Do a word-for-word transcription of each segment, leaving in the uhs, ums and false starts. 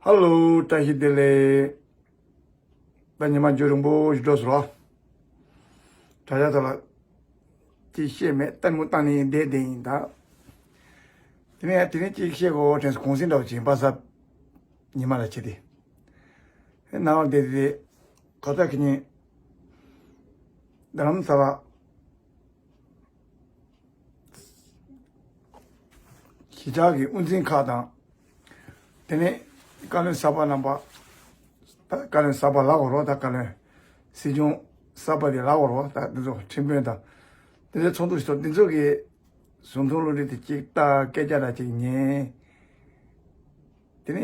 ཨ་ལོ། བཀྲ་ཤིས་བདེ་ལེགས། ད་ཉི་མ་རྒྱུན་རིང་པོ་ཞིག་འགྲོ་སོང་ར། དྲ་རྒྱ་ཐོག་ལ་ཅི་བཤད་མེད། ལྟད་མོ་བལྟས་ནས་བསྡད་བསྡད་ཡིན་ད། དེ་ནས་དེ་ནས་ཅིག་བཤད་དགོས་དྲན་སོང་། གུང་སེང་འདྲ་བོ་ཅིག་ཡིན་པ་ས། ཉི་མ་ལ་བྱེད་དེ། ནང་ལ་བསྡད་དེ། ག་ཚ་གི་ཉིན། རྡ་རམ་ས་ལ། གཞིས་ཆགས་ཀྱི་དབུ་འཛིན་ཁག་དང་། དེ་ནས་བཀའ་བློན་གསར་པ་རྣམ་པ། ད་བཀའ་བློན་གསར་པ་ལབ་དགོས་རེད་པ། ད་བཀའ་བློན། སྲིད་སྐྱོང་གསར་པ་དེ་ལབ་དགོས་རེད་པ། ད་འདི་ཚོ་ཁྲིམས་དཔོན་དང་། འདི་ཚོའི་ཚོགས་འདུ་ཞིག་ཚོགས། འདི་ཚོ་གི་གཟུངས་ཐུང་བློ་འདྲི་དེ་གཅིག་ལྟ། སྐད་ཆ་འདྲ་གཅིག་ཉན། དེ་ནས་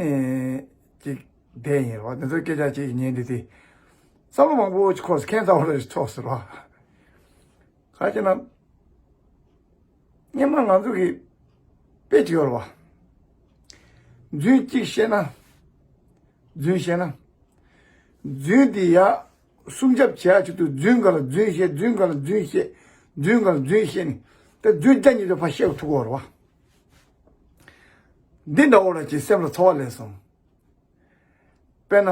གཅིག་བསྡད་ཡིན་རེད་པ། འདི་ཚོའི་སྐད་ཆ་གཅིག་ཉན་དེ་དེ། བསམ་བློ་མང་པོ་ཅིག་འཁོར་སོང་། ཁྱད་མཚར་པོ་རེ་ཞིག་ཚོར་སོང་ར། ག་རེ་བྱས་ན། སྔོན་མ་ང་ཚོ་གི་དཔེ་ཅིག་ཡོད་རེད་པ། རྫུན་གཅིག་བཤད་ན། རྫུན་བཤད་ན། རྫུན་དེ་ཡ་སྲུང་སྐྱོབ་བྱེད་ཡ་ཆེད་དུ་རྫུན་སྒང་ལ་རྫུན་བཤད། རྫུན་སྒང་ལ་རྫུན་བཤད། རྫུན་སྒང་ལ་རྫུན་བཤད་ནས། ད་རྫུན་བརྒྱ་ཉིས་བརྒྱ་ཕར་བཤད་ཐུབ་ཀྱི་ཡོད་རེད་པ། འདི་འདྲ་བོ་ར་ཅིག་སེམས་ལ་ཚོར་བ་སླེབས་སོང་། དཔེར་ན།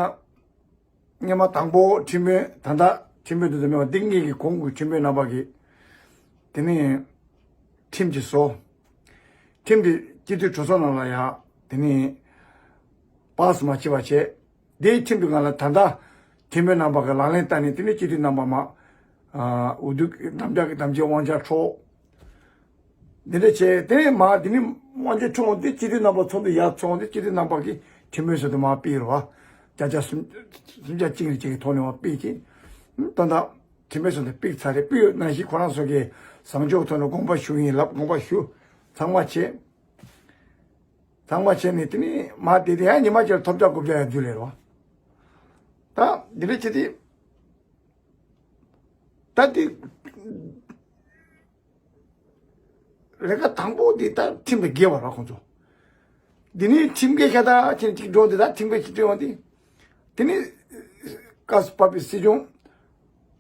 སྔོན་མ་དང་པོ་ཁྲིམས་དཔོན། ད་ལྟ་ཁྲིམས་དཔོན་དེ་ཚོ་མེད་པ། འདི་སྔོན་གྱི་གོང་གི་ཁྲིམས་དཔོན་རྣམ་པ་གིས་དེ་ནས་ཁྲིམས་ཀྱི་བཟོ། ཁྲིམས་དེ་སྤྱི་འཐུས་གྲོས་ཚོགས་ནང་ལ་ཡ་དེ་ནས་པཱ་སི་མ་བྱེད་པ་བྱས། དེའི་ཁྲིམས་དེ་སྒང་ལ་ད་ལྟ་ཁྲིམས་དཔོན་རྣམ་པ་གིས་ལག་ལེན་བསྟར་ནས། དེ་ནས་སྤྱི་འཐུས་རྣམ་པ་མར། ཨ། འོས་བསྡུ་དམ་བཅའ་གི་དམ་བཅའི་དབང་ཆ་འཕྲོག། འདི་འདྲ་བྱས། དེ་ནས་མར་དེ་ནས་དབང་ཆ་འཕྲོག་འོང་དུས་སྤྱི་འཐུས་རྣམ་པ་ཚོགས་འདུ་ཡར་ཚོགས་འོང་དུས་སྤྱི་འཐུས་རྣམ་པ་གིས་ཁྲིམས་དཔོན་ཟེར་དེ་མར་ཕུད་རེད་པ། བརྒྱ་ཆ་སུམ། སུམ་ཆ་གཅིག་རེ་གཅིག་གི་ཐོག་ནས་མར་ཕུད་ཅིང་། ད་ལྟ་ཁྲིམས་དཔོན་ཚོགས་འདུ་ཕུད་ཚར་རེད། ཕུད་ནང་བཞིན་ཁོ་རང་ཚོ་གིས་བཟང་ཕྱོགས་ཐོག་ནས་དགོངས་པ་ཞུ་ཡིན་ལབ། དགོངས་པ་ཞུ། ཚང་མ་བྱས། ཚང་མ་བྱས་ནས་དེ་ནས་མར་དེ་དེ་ཡང་ཉི་མ་ཅིག་ལ་ཐོབ་རྒྱག་དགོས་རྒྱུ་ལས་རེད་པ། ད་འདི་འདྲ་བྱས་ཏེ། ད་དེ། ལས་ཀ་དང་པོ་དེ་ད་ཁྲིམས་དང་འགལ་བ་རེད་ཁོང་ཚོ། དེ་ནས་ཁྲིམས་འགལ་ཤ་སྟག་ཅན་ཅིག་འགྲོ་འདི། ད་ཁྲིམས་འགལ་ཅིག་འགྲོ་འོང་དུས། དེ་ནས་བཀའ་བབས་པའི་སྲིད་སྐྱོང་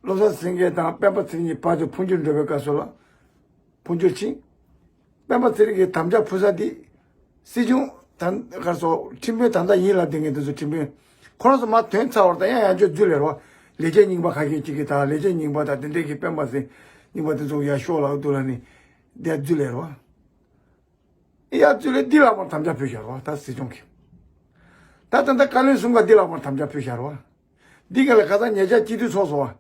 བློ་བཟང་སེང་གེ་དང་སྤེན་པ་ཚེ་རིང་གཉིས་བར་དུ་འཕོ་འགྱུར་འགྲོ་བའི་སྐབས་སུ་ལ། འཕོ་འགྱུར་ཕྱིན། སྤེན་པ་ཚེ་རིང་གིས་དམ་བཅའ་ཕུལ་ས་དེ། སྲིད་སྐྱོང་ད་ག་རེ་ཟེར། ཁྲིམས་དཔོན་ད་ལྟ་ཡིན་ལབ་བསྡད་མཁན་དེ་ཚོ་ཁྲིམས་དཔོན་ཁོ་རང་ཚོ་མར་ཐོན་ཚར་བ་རེད། ད་ཡང་ཡང་བསྐྱར་རྫུན་ལས་རེད་པ། ལས་བྱེད་རྙིང་པ་ཁ་ཤས་ཅིག་གིས། ད་ལས་བྱེད་རྙིང་པ་དང་དེ་འདྲས་ཀྱིས་སྤེན་པ་ཚེ་རིང་པ་དེ་ཚོ་ཡར་ཤོག་ལབ་འདུག་ལབ་ནས་བསྡད། རྫུན་ལས་རེད་པ། ཡར་རྫུན་ལས་འདི་ལ་མར་དམ་བཅའ་ཕུལ་བཞག་རེད་པ། ད་སྲིད་སྐྱོང་གིས། ད་ད་ལྟ་བཀའ་བློན་གསུམ་ཀ་འདི་ལ་མར་དམ་བཅའ་ཕུལ་བཞག་རེད་པ། འདི་ག་ལ་ཁ་སང་ཉེ་ཆར་སྤྱི་འཐུས་ཚོགས་སོང་བ།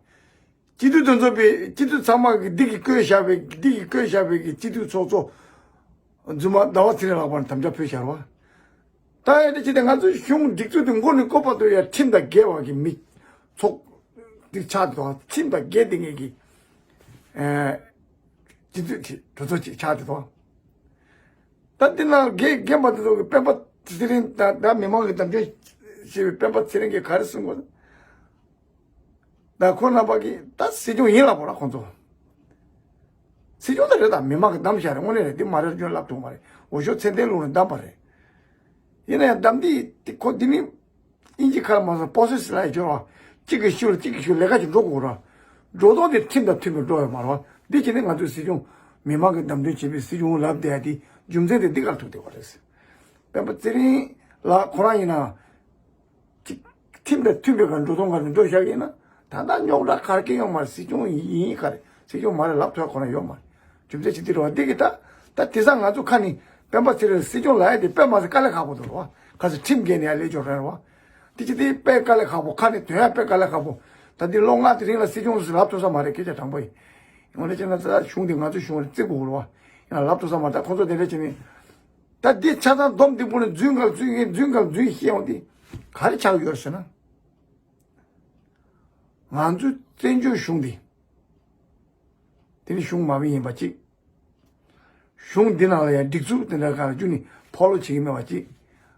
སྤྱི་འཐུས་དོན་ཚོགས་པའི་སྤྱི་འཐུས་ཚང་མ་གིས་འདི་གིས་བསྐོས་བཞག་པའི། འདི་གིས་བསྐོས་བཞག་པའི་གི་སྤྱི་འཐུས་ཚོགས་གཙོ་རྫུན་མ་ཟླ་བ་ཚེ་རིང་ལགས་པར་དམ་བཅའ་ཕུལ་བཞག་རེད་པ། ད་ཨེ་འདྲ་བྱས་ཏེ་ང་ཚོ་གཞུང་སྒྲིག་འཛུགས་དེ་མགོ་ནས་སྐོར་བར་དུ་ཡ་ཁྲིམས་དང་འགལ་བ་གི་མི་ཚོགས་འདི་ཆགས་འདུག་ཁྲིམས་དང་འགལ་བསྡད་མཁན་གྱི། ཨེ། སྤྱི་འཐུས་དེ་གྲོས་ཚོགས་ཅིག་ཆགས་འདུག་ད་འདི་ནང་རྒན་རྒན་པ་དེ་ཚོ་གིས་སྤེན་པ་ཚེ་རིང་དང་། ད་མི་མང་གིས་དམ་འཛིན་བྱས་པའི་སྤེན་པ་ཚེ་རིང་གིས་ག་རེ་གསུང་དགོས། ད་ཁོང་རྣམ་པ་གིས་ད་སྲིད་སྐྱོང་ཡིན་ལབ་པ་རེད་ཁོང་ཚོ། སྲིད་སྐྱོང་ད་རེད། ད་མི་མང་གིས་བདམས་བཞག་རེད། དངོས་གནས་རེད། འདི་མ་རེད་སྐྱོན་ལབ་ཐུབ་མ་རེད། འོས་ཤོག་ཚད་ལྡན་བླུགས་ནས་བདམས་པ་རེད། ཡིན་ན་ཡང་བདམས་དེ་དེ་ཁོ་འདི་ནི་ཨིན་ཇི་ཁ་ལ་མ་སོང་པོ་སི་སི་ལ་ཡི་སྦྱོར་བ། གཅིག་གིས་ཞུ་ལ་གཅིག་གིས་ཞུ། ལས་ཀ་ཅིག་འགྲོ་དགོས་ར། འགྲོ་སྟངས་དེ་ཁྲིམས་དང་མཐུན་པའི་འགྲོ་ཡོད་མ་རེད་པ། འདི་བྱས་ནས་ང་ཚོའི་སྲིད་སྐྱོང་མི་མང་གིས་བདམས་ཐོན་བྱས་པའི་སྲིད་སྐྱོང་ལབ་བསྡད་ཡ་དེ་རྒྱུ་མཚན་དེ་འདི་གར་ཐུག་བསྡད་པ་རེད། སྤེན་པ་ཚེ་རིང་ལགས་ཁོ་རང་ཡིན་ན། ཅིག་ཁྲིམས་དང་མཐུན་པའི་སྒང་འགྲོ་སྟངས་སྒང་ནས་འགྲོ་བཞག་ཡིན་ན། ད་ལྟ་རྙོག་དྲ་ག་རེ་སྐྱེ་ཡོང་མ་རེད། སྲིད་སྐྱོང་ཡིན་ག་རེད། སྲིད་སྐྱོང་མ་རེད་ལབ་ཐུབ་ཡ་ཁོ་རང་ཡོད་མ་རེད། རྒྱུ་མཚན་ཅི་འདི་རེད་པ། འདི་གི་ད་ད་དེང་སང་ང་ཚོ་ཁ་ནས་སྤེན་པ་ཚེ་རིང་སྲིད་སྐྱོང་ལབ་ཡ་དེ་དཔེ་མ་སྲིད་དཀའ་ལས་ཁག་པོ་འདུག་རེད་པ། ག་ཚོད་ཁྲིམས་འགལ་ནས་ཡར་སླེབས་ཆོག་རེད་པ། དེ་ཅི་དེ་དཔེ་དཀའ་ལས་ཁག་པོ། ཁ་ནས་ཐོན་ཡ་དཔེ་དཀའ་ལས་ཁག་པོ། ད་འདི་ལོ་ལྔ་དེ་རིང་ལ་སྲིད་སྐྱོང་ཟེར་ལབ་ཐུབ་ས་མ་རེད། སྐད་ཆ་དྲང་པོ་ཡིན། ཡང་ལས་བྱས་ན་ད་གཞུང་འདི་ང་ཚོའི་གཞུང་རེད། བརྩི་དགོས་རེད་པ། ཡང་ལབ་ཐུབ་ས་མ་རེད། ད་ཁོང་ཚོ་དེ་འདྲ་བྱས་ནས། ད་འདི་ཆ་ཚང་སྡོམ་སྟེ་པོ་ནས་རྫུན་ག་ལ་རྫུན་ཡིན། རྫུན་ག་ལ་རྫུན་བཤད་ཡོང་དུས་ག་རེ་ཆགས་ཡོད་ཟེར་ན། ང་ཚོའི་བཙན་བྱོལ་གཞུང་འདི། དེ་ནི་གཞུང་མ་བི་ཡིན་པ་གཅིག་གཞུང་འདི་ནང་ལ་ཡང་སྒྲིག་འཛུགས་དེ་འདྲ་ག་ལ་རྒྱུ་ནི་ཕོ་ལོ་བྱེད་ཀྱི་མེད་པ་གཅིག་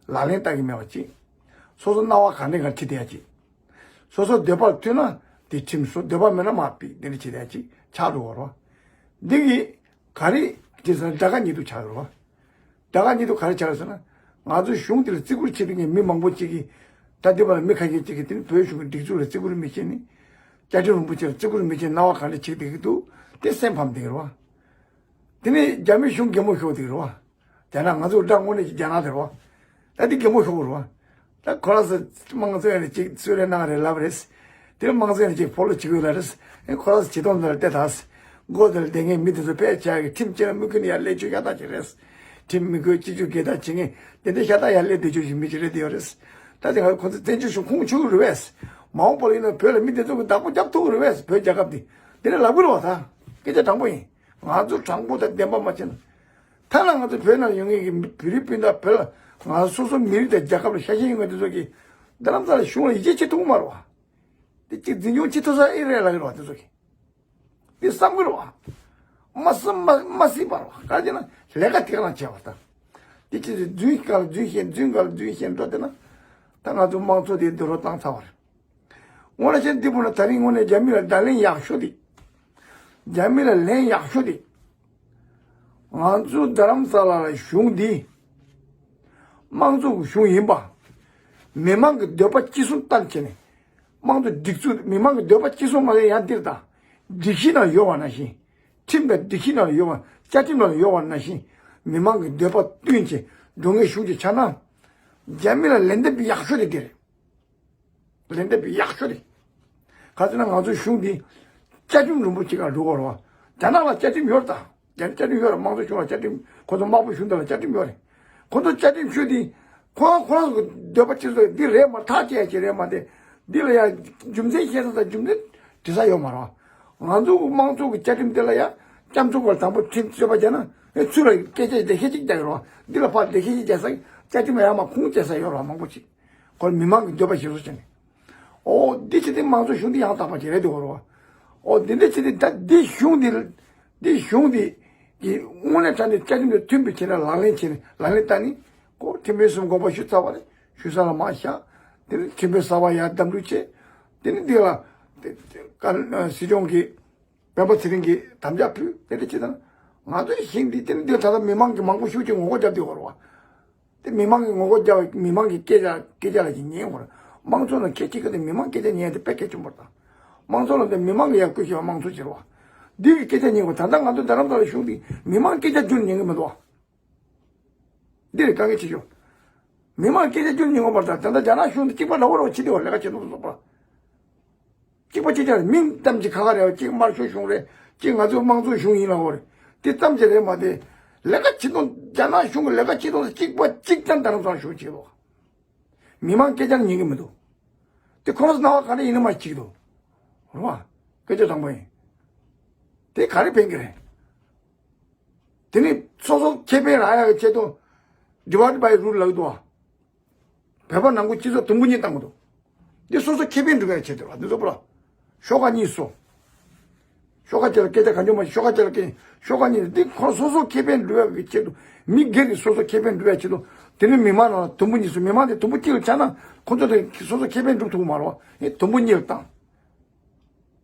ལག་ལེན་བསྟར་གྱི་མེད་པ་གཅིག་སོ་སོ་སྣང་བ་ག་འདྲ་ག་ཁྲིད་བསྡད་ཡ་གཅིག་སོ་སོ་འདོད་པར་མཐུན་ན་དེ་ཁྲིམས་བཟོ། འདོད་པ་མེད་ན་མར་ཕུད། དེ་འདྲ་བྱེད་བསྡད་ཡ་གཅིག་ཆགས་འགྲོ་བ་རེད་པ། འདི་གི་ག་རེ་བྱས་ཟེར་ན་དགྲ་དགའ་ཉེ་དུ་ཆགས་ཡོད་རེད་པ། དགྲ་དགའ་ཉེ་དུ་ག་རེ་ཆགས་ཡོད་ཟེར་ན། ང་ཚོའི་གཞུང་འདི་ལ་བརྩི་བཀུར་བྱེད་མཁན་མི་མང་པོ་ཅིག་གིས། ད་འདི་བར་ལ་མི་ཁ་ཤས་ཅིག་གིས་དེ་ནི་བོད་གཞུང་གི་སྒྲིག་འཛུགས་ལ་བརྩི་བཀུར་མི་བྱེད་ནས། བཅའ་ཁྲིམས་རིན་པོ་ཆེ་ལ་བརྩི་བཀུར་མི་བྱེད་སྣང་བ་ག་འདྲ་བྱེད་བསྡད་ཀྱི་འདུག་དེ་སེམས་ཕམ་བསྡད་ཀྱི་རེད་པ། དེ་ནས་རྒྱ་མི་གཞུང་གད་མོ་ཤོར་བསྡད་ཀྱི་རེད་པ། རྒྱ་ནག་ང་ཚོ་དགྲ་དངོས་གནས་ཀྱི་རྒྱ་ནག་དེ་རེད་པ། ད་འདི་གད་མོ་ཤོར་བ་རེད་པ། ད་ཁོ་རང་ཚོ་དམངས་གཙོ་ཡིན་ན་ཅིག་གསོལ་རས་གནང་རེད་ལབ་རེད། དེ་དམངས་གཙོ་ཡིན་ན་ཅིག་ཕོ་ལོ་བྱེད་དགོས་ལ་རེད། ཨེ་ཁོ་རང་ཚོ་བྱེད་སྟངས་འདི་ལ་བལྟས་དང་། མགོ་དེ་ལ་བསྡད་མཁན་མི་དེ་ཚོ་ཕལ་ཆེར་གྱི་ཁྲིམས་བཅད་ན་མི་ཀུན་ནས་ཡར་སླེབས་ཆོག་ཤ་སྟག་ཅིག་རེད། ཁྲིམས་མི་དགོས་སྤྱི་སྤྱོད་སྒེར་བདག་བྱེད་མཁན་དེ་འདྲ་ཤ་སྟག་ཡར་སླེབས་བསྡད་ཆོག་ཞིག་མི་ཅིག་རེད་དེ་ཡོད་རེད། ད་དེ་ག་ཁོ་ཚོ་བཙན་བྱོལ་གཞུང་ཁུངས་འཁྱོལ་གི་རེད་བས། མ་འོངས་པ་ལ་ཡིན་ན་བོད་ལ་མི་དེ་ཚོ་གི་བདག་པོ་རྒྱབ་ཐུབ་གི་རེད་བས། བོད་རྒྱལ་ཁབ་འདི་འདི་འདྲ་ལབ་གི་རེད་བ། ད་སྐད་ཆ་དྲང་པོ་ཡིན། ང་ཚོ་དྲང་པོ་དང་བདེན་པ་མ་བྱས་ན། ཐ་ན་ང་ཚོ་བོད་ནང་ཡོད་མཁན་གྱི་བོད་རིགས་སྤུན་ཟླ་བོད་ལ་ང་ཚོ་སོ་སོ་མི་རིགས་དང་རྒྱལ་ཁབ་ལ་ཤ་ཞེན་ཡོད་མཁན་དེ་ཚོ་གིས་རྡ་རམ་ས་ལ་གཞུང་ལ་ཡིད་ཆེས་བྱེད་ཐུབ་ཀྱི་མ་རེད་བ། དེ་གཅིག་འཛིན་སྐྱོང་བྱེད་ཐུབ་ས་ཨེ་རེད་ལབ་ཀྱི་རེད་བ། དེ་ཚོ་གིས་དེ་བསམ་གྱི་རེད་བ། མ་བསམ་མ་མ་སྲིད་པ་རེད་བ། ག་རེ་བྱས་ན་ལས་ཀ་དེ་ག་རང་བྱས་པ་དང་། དེ་ཅི་ཟེར་རྫུན་ག་ལ་རྫུན་བཤད་རྫུན་ག་ལ་རྫུན་བཤད་འགྲོ་བསྡད་ན། ད་ང་ཚོ་དམངས་གཙོ་དེ་འདི་རུ་བཏང་ཚར་བ་རེད། དངོས་གནས་བཤད་ན་འདི་བུ་ན་ད་རིང་དངོས་གནས་རྒྱ་མི་ལ་བརྡ་ལན་ཡག་ཤོས་དེ། རྒྱ་མི་ལ་ལན་ཡག་ཤོས་དེ། ང་ཚོ་རྡ་རམ་ས་ལ་ལ་གཞུང་འདི་དམངས་གཙོ་གི་གཞུང་ཡིན་པ། མི་མང་གི་འདོད་པ་ཅི་གསུང་ལྟར་བྱས་ནས། དམངས་གཙོ་སྒྲིག་འཛུགས་མི་མང་གི་འདོད་པ་ཅི་གསུང་མ་ཟད་ཡང་འདིར་དང་། སྒྲིག་གཞི་ནང་ཡོད་པ་ནང་བཞིན། ཁྲིམས་དང་སྒྲིག་གཞི་ནང་ཡོད་པ། བཅའ་ཁྲིམས་ནང་ཡོད་པ་ནང་བཞིན། མི་མང་གི་འདོད་པ་བསྟུན་བྱས་འགྲོ་མཁན་གཞུང་ཅིག་ཆགས་ན། རྒྱ་མི་ལ་ལན་འདེབས་ཡག་ཤོས་དེ་འདི་རེད། ལན་འདེབས་ཡག་ཤོས་རེད། ག་ཚོད་ན་ང་ཚོའི་གཞུང་འདི་བཅའ་ཁྲིམས་རིན་པོ་ཆེ་ག་འགྲོ་དགོས་རེད་བ། རྒྱ་ནག་ལ་བཅའ་ཁྲིམས་ཡོད་རེད་ད། རྒྱ་ནག་བཅའ་ཁྲིམས་ཡོད་རེད། དམངས་གཙོ་གཞུང་ལ་བཅའ་ཁྲིམས། ཁོ་ཚོ་དམར་པོ་གཞུང་དེ་ལ་བཅའ་ཁྲིམས་ཡོད་རེད། ཁོ་ཚོ་བཅའ་ཁྲིམས་ཤོད་དེ། ཁོ་རང་ཁོ་རང་གི་འདོད་པ་ཅི་ཚོད་འདི་རེད་མ་ཐག་བཅད་ཡ་ཅིག་རེད་མ་དེ། འདི་ལ་ཡ་རྒྱུ་མཚན་བཤད་ས་དང་རྒྱུ་མཚན་འབྲི་ས་ཡོད་མ་རེད་བ། ང་ཚོ་དམངས་གཙོ་གི་བཅའ་ཁྲིམས་དེ་ལ་ཡ་སྐྱབས་འཛུགས་པར་དང་པོ་ཁྲིམས་རྩོད་པ་བྱས་ན་ཨེ་ཚུར་ལ་སྐད་ཆ་ལེགས་བཤད་ཅིག་རྒྱག་གི་རེད་བ། འདི་ལ་ཕར་ལེགས་བཤད་ཅིག་རྒྱག་ས་བཅའ་ཁྲིམས་ལ་ཡ་མ་ཁུངས་སྐྱེལ་ས་ཡོད་རེད་བ་མང་པོ་ཅིག་ཁོར་མི་མང་གི་འདོད་པ་ཞིག་བཟོ་བྱས་ནས། ཨོ་འདི་ཕྱི་དེ་དམངས་གཙོ་གཞུང་འདི་ཡང་དག་པ་ཅིག་རེད་འདུག་རོ། ཨོ་འདི་འདྲ་ཕྱི་དེ་ད་འདི་གཞུང་འདི་འདི་གཞུང་འདི་གི་དངོས་གནས་དྲང་གནས་བཅའ་ཁྲིམས་དང་མཐུན་པའི་ཆེད་ལ་ལག་ལེན་བྱས་ནས་ལག་ལེན་བསྟར་ནི་ཁོ་ཁྲིམས་དཔོན་གསུམ་དགོངས་པ་ཞུ་ཚར་བ་རེད། ཞུ་ས་ལ་མ་བཞག་དེ་ནི་ཁྲིམས་དཔོན་གསར་བ་ཡར་གདམ་འཛུགས་བྱས། དེ་ནི་འདི་ལ་དེ་དེ་ཀ་སྲིད་སྐྱོང་གིས་སྤེན་པ་ཚེ་རིང་གིས་དམ་བཅའ་ཕུལ་དེ་འདྲ་བྱས་ཙང་ང་ཚོའི་ཞིང་འདི་དེ་ནི་འདི་ད་ལྟ་མི་མང་གི་མང་པོ་ཤུགས་ཀྱིས་ངོ་རྒོལ་རྒྱབ་བསྡད་ཡོད་རེད་བ། དེ་མི་མང་གི་ངོ་རྒོལ་རྒྱག་མི་མང་གི་སྐད་ཆ་སྐད་ཆ་ལ་ཅིག་ཉན་དགོས་རེད། དམངས་གཙོ་ནང་ཁྱད་ཆེ་གི་དེ་མི་མང་སྐད་ཆ་ཉན་དེ་དཔེ་གལ་ཆེན་པོ་རེད་ད། དམངས་གཙོ་ལ་དེ་མི་མང་གི་ཡར་བསྐོས་བྱས་པ་དམངས་གཙོ་བྱེད་རོགས། འདི་གི་སྐད་ཆ་ཉན་དགོས། ད་ལྟ་ང་ཚོ་རྡ་རམ་ས་ལ་གཞུང་འདི་མི་མང་སྐད་ཆ་རྒྱུན་ཉན་གི་མི་འདུག་འདི་རེད་དཀའ་ངལ་ཆེ་ཤོས། མི་མང་སྐད་ཆ་རྒྱུན་ཉན་དགོས་པ་རེད་ད། ད་ལྟ་རྒྱ་ནག་གཞུང་འདི་གཅིག་པ་འདྲ་བོ་རེད་བ། ཕྱི་དེ་བ་ལས་ཀ་བྱེད་དུ་སོགས་པ། གཅིག་པ་གཅིག་རྐྱང་རེད། མིང་ཙམ་གྱིས་ཁ་ཁ་རེད་བ། གཅིག་དམར་ཤོག་གཞུང་རེད། གཅིག་ང་ཚོའི་དམངས་གཙོའི་གཞུང་ཡིན་ལབ་ཡོད་རེད། དེ་ཙམ་གྱིས་རེད་མ་དེ། ལས་ཀ་བྱེད་སྟངས་རྒྱ་ནག་གཞུང་གི་ལས་ཀ་བྱེད་སྟངས་གཅིག་པ་གཅིག་རྐྱང་རྡ་རམ་ས་ལ་གཞུང་བྱེད་དོ། མི་མང་སྐད་ཆ་ཉན་གྱི་མི་འདུག་དེ་ཁོ་རང་ཚོ་སྣང་བ་ག་འདྲ་ཡིན་ན་མ་གཅིག་འདུག་རེད་བ། སྐད་ཆ་དྲང་པོ་ཡིན། དེ་ག་རེ་ཕན་གྱི་རེད། དེ་ནི་སོ་སོ་ཁེ་ཕན་རག་ཡག་གི་ཆེད་དུ་divide by rule ལབ་འདུག་བ། བོད་པ་ནང་ཁུལ་སྤྱི་ཚོགས་དུམ་བུ་གཉིས་བཏང་གི་འདུག་འདི་སོ་སོ་ཁེ་ཕན་སྒྲུབ་ཡག་ཆེད་དུ་རེད་བ། འདི་ཚོ་པོ་ལ་ཤོག་ཁག་གཉིས་སོ། ཤོག་ཁག་གཅིག་ལ་སྐད་ཆ་གང་བྱུང་མ་ཤོག་ཁག་གཅིག་ལ་སྐད་ཤོག་ཁག་གཉིས་འདི་ཁོ་སོ་སོ་ཁེ་ཕན་སྒྲུབ་ཡག་གི་ཆེད་དུ་མི་སྒེར་གྱི་སོ་སོ་ཁེ་ཕན་སྒྲུབ་ཡག་ཆེད་དུ་དེ་ནི་མི་མང་ནང་ལ་དུམ་བུ་གཉིས་སུ་མི་མང་དེ་དུམ་བུ་གཅིག་ལ་ཆགས་ན་ཁོ་ཚོ་དེ་སོ་སོ་ཁེ་ཕན་སྒྲུབ་ཐུབ་མ་རེད་བ། ཨེ་དུམ་བུ་གཉིས་ལ་བཏང་།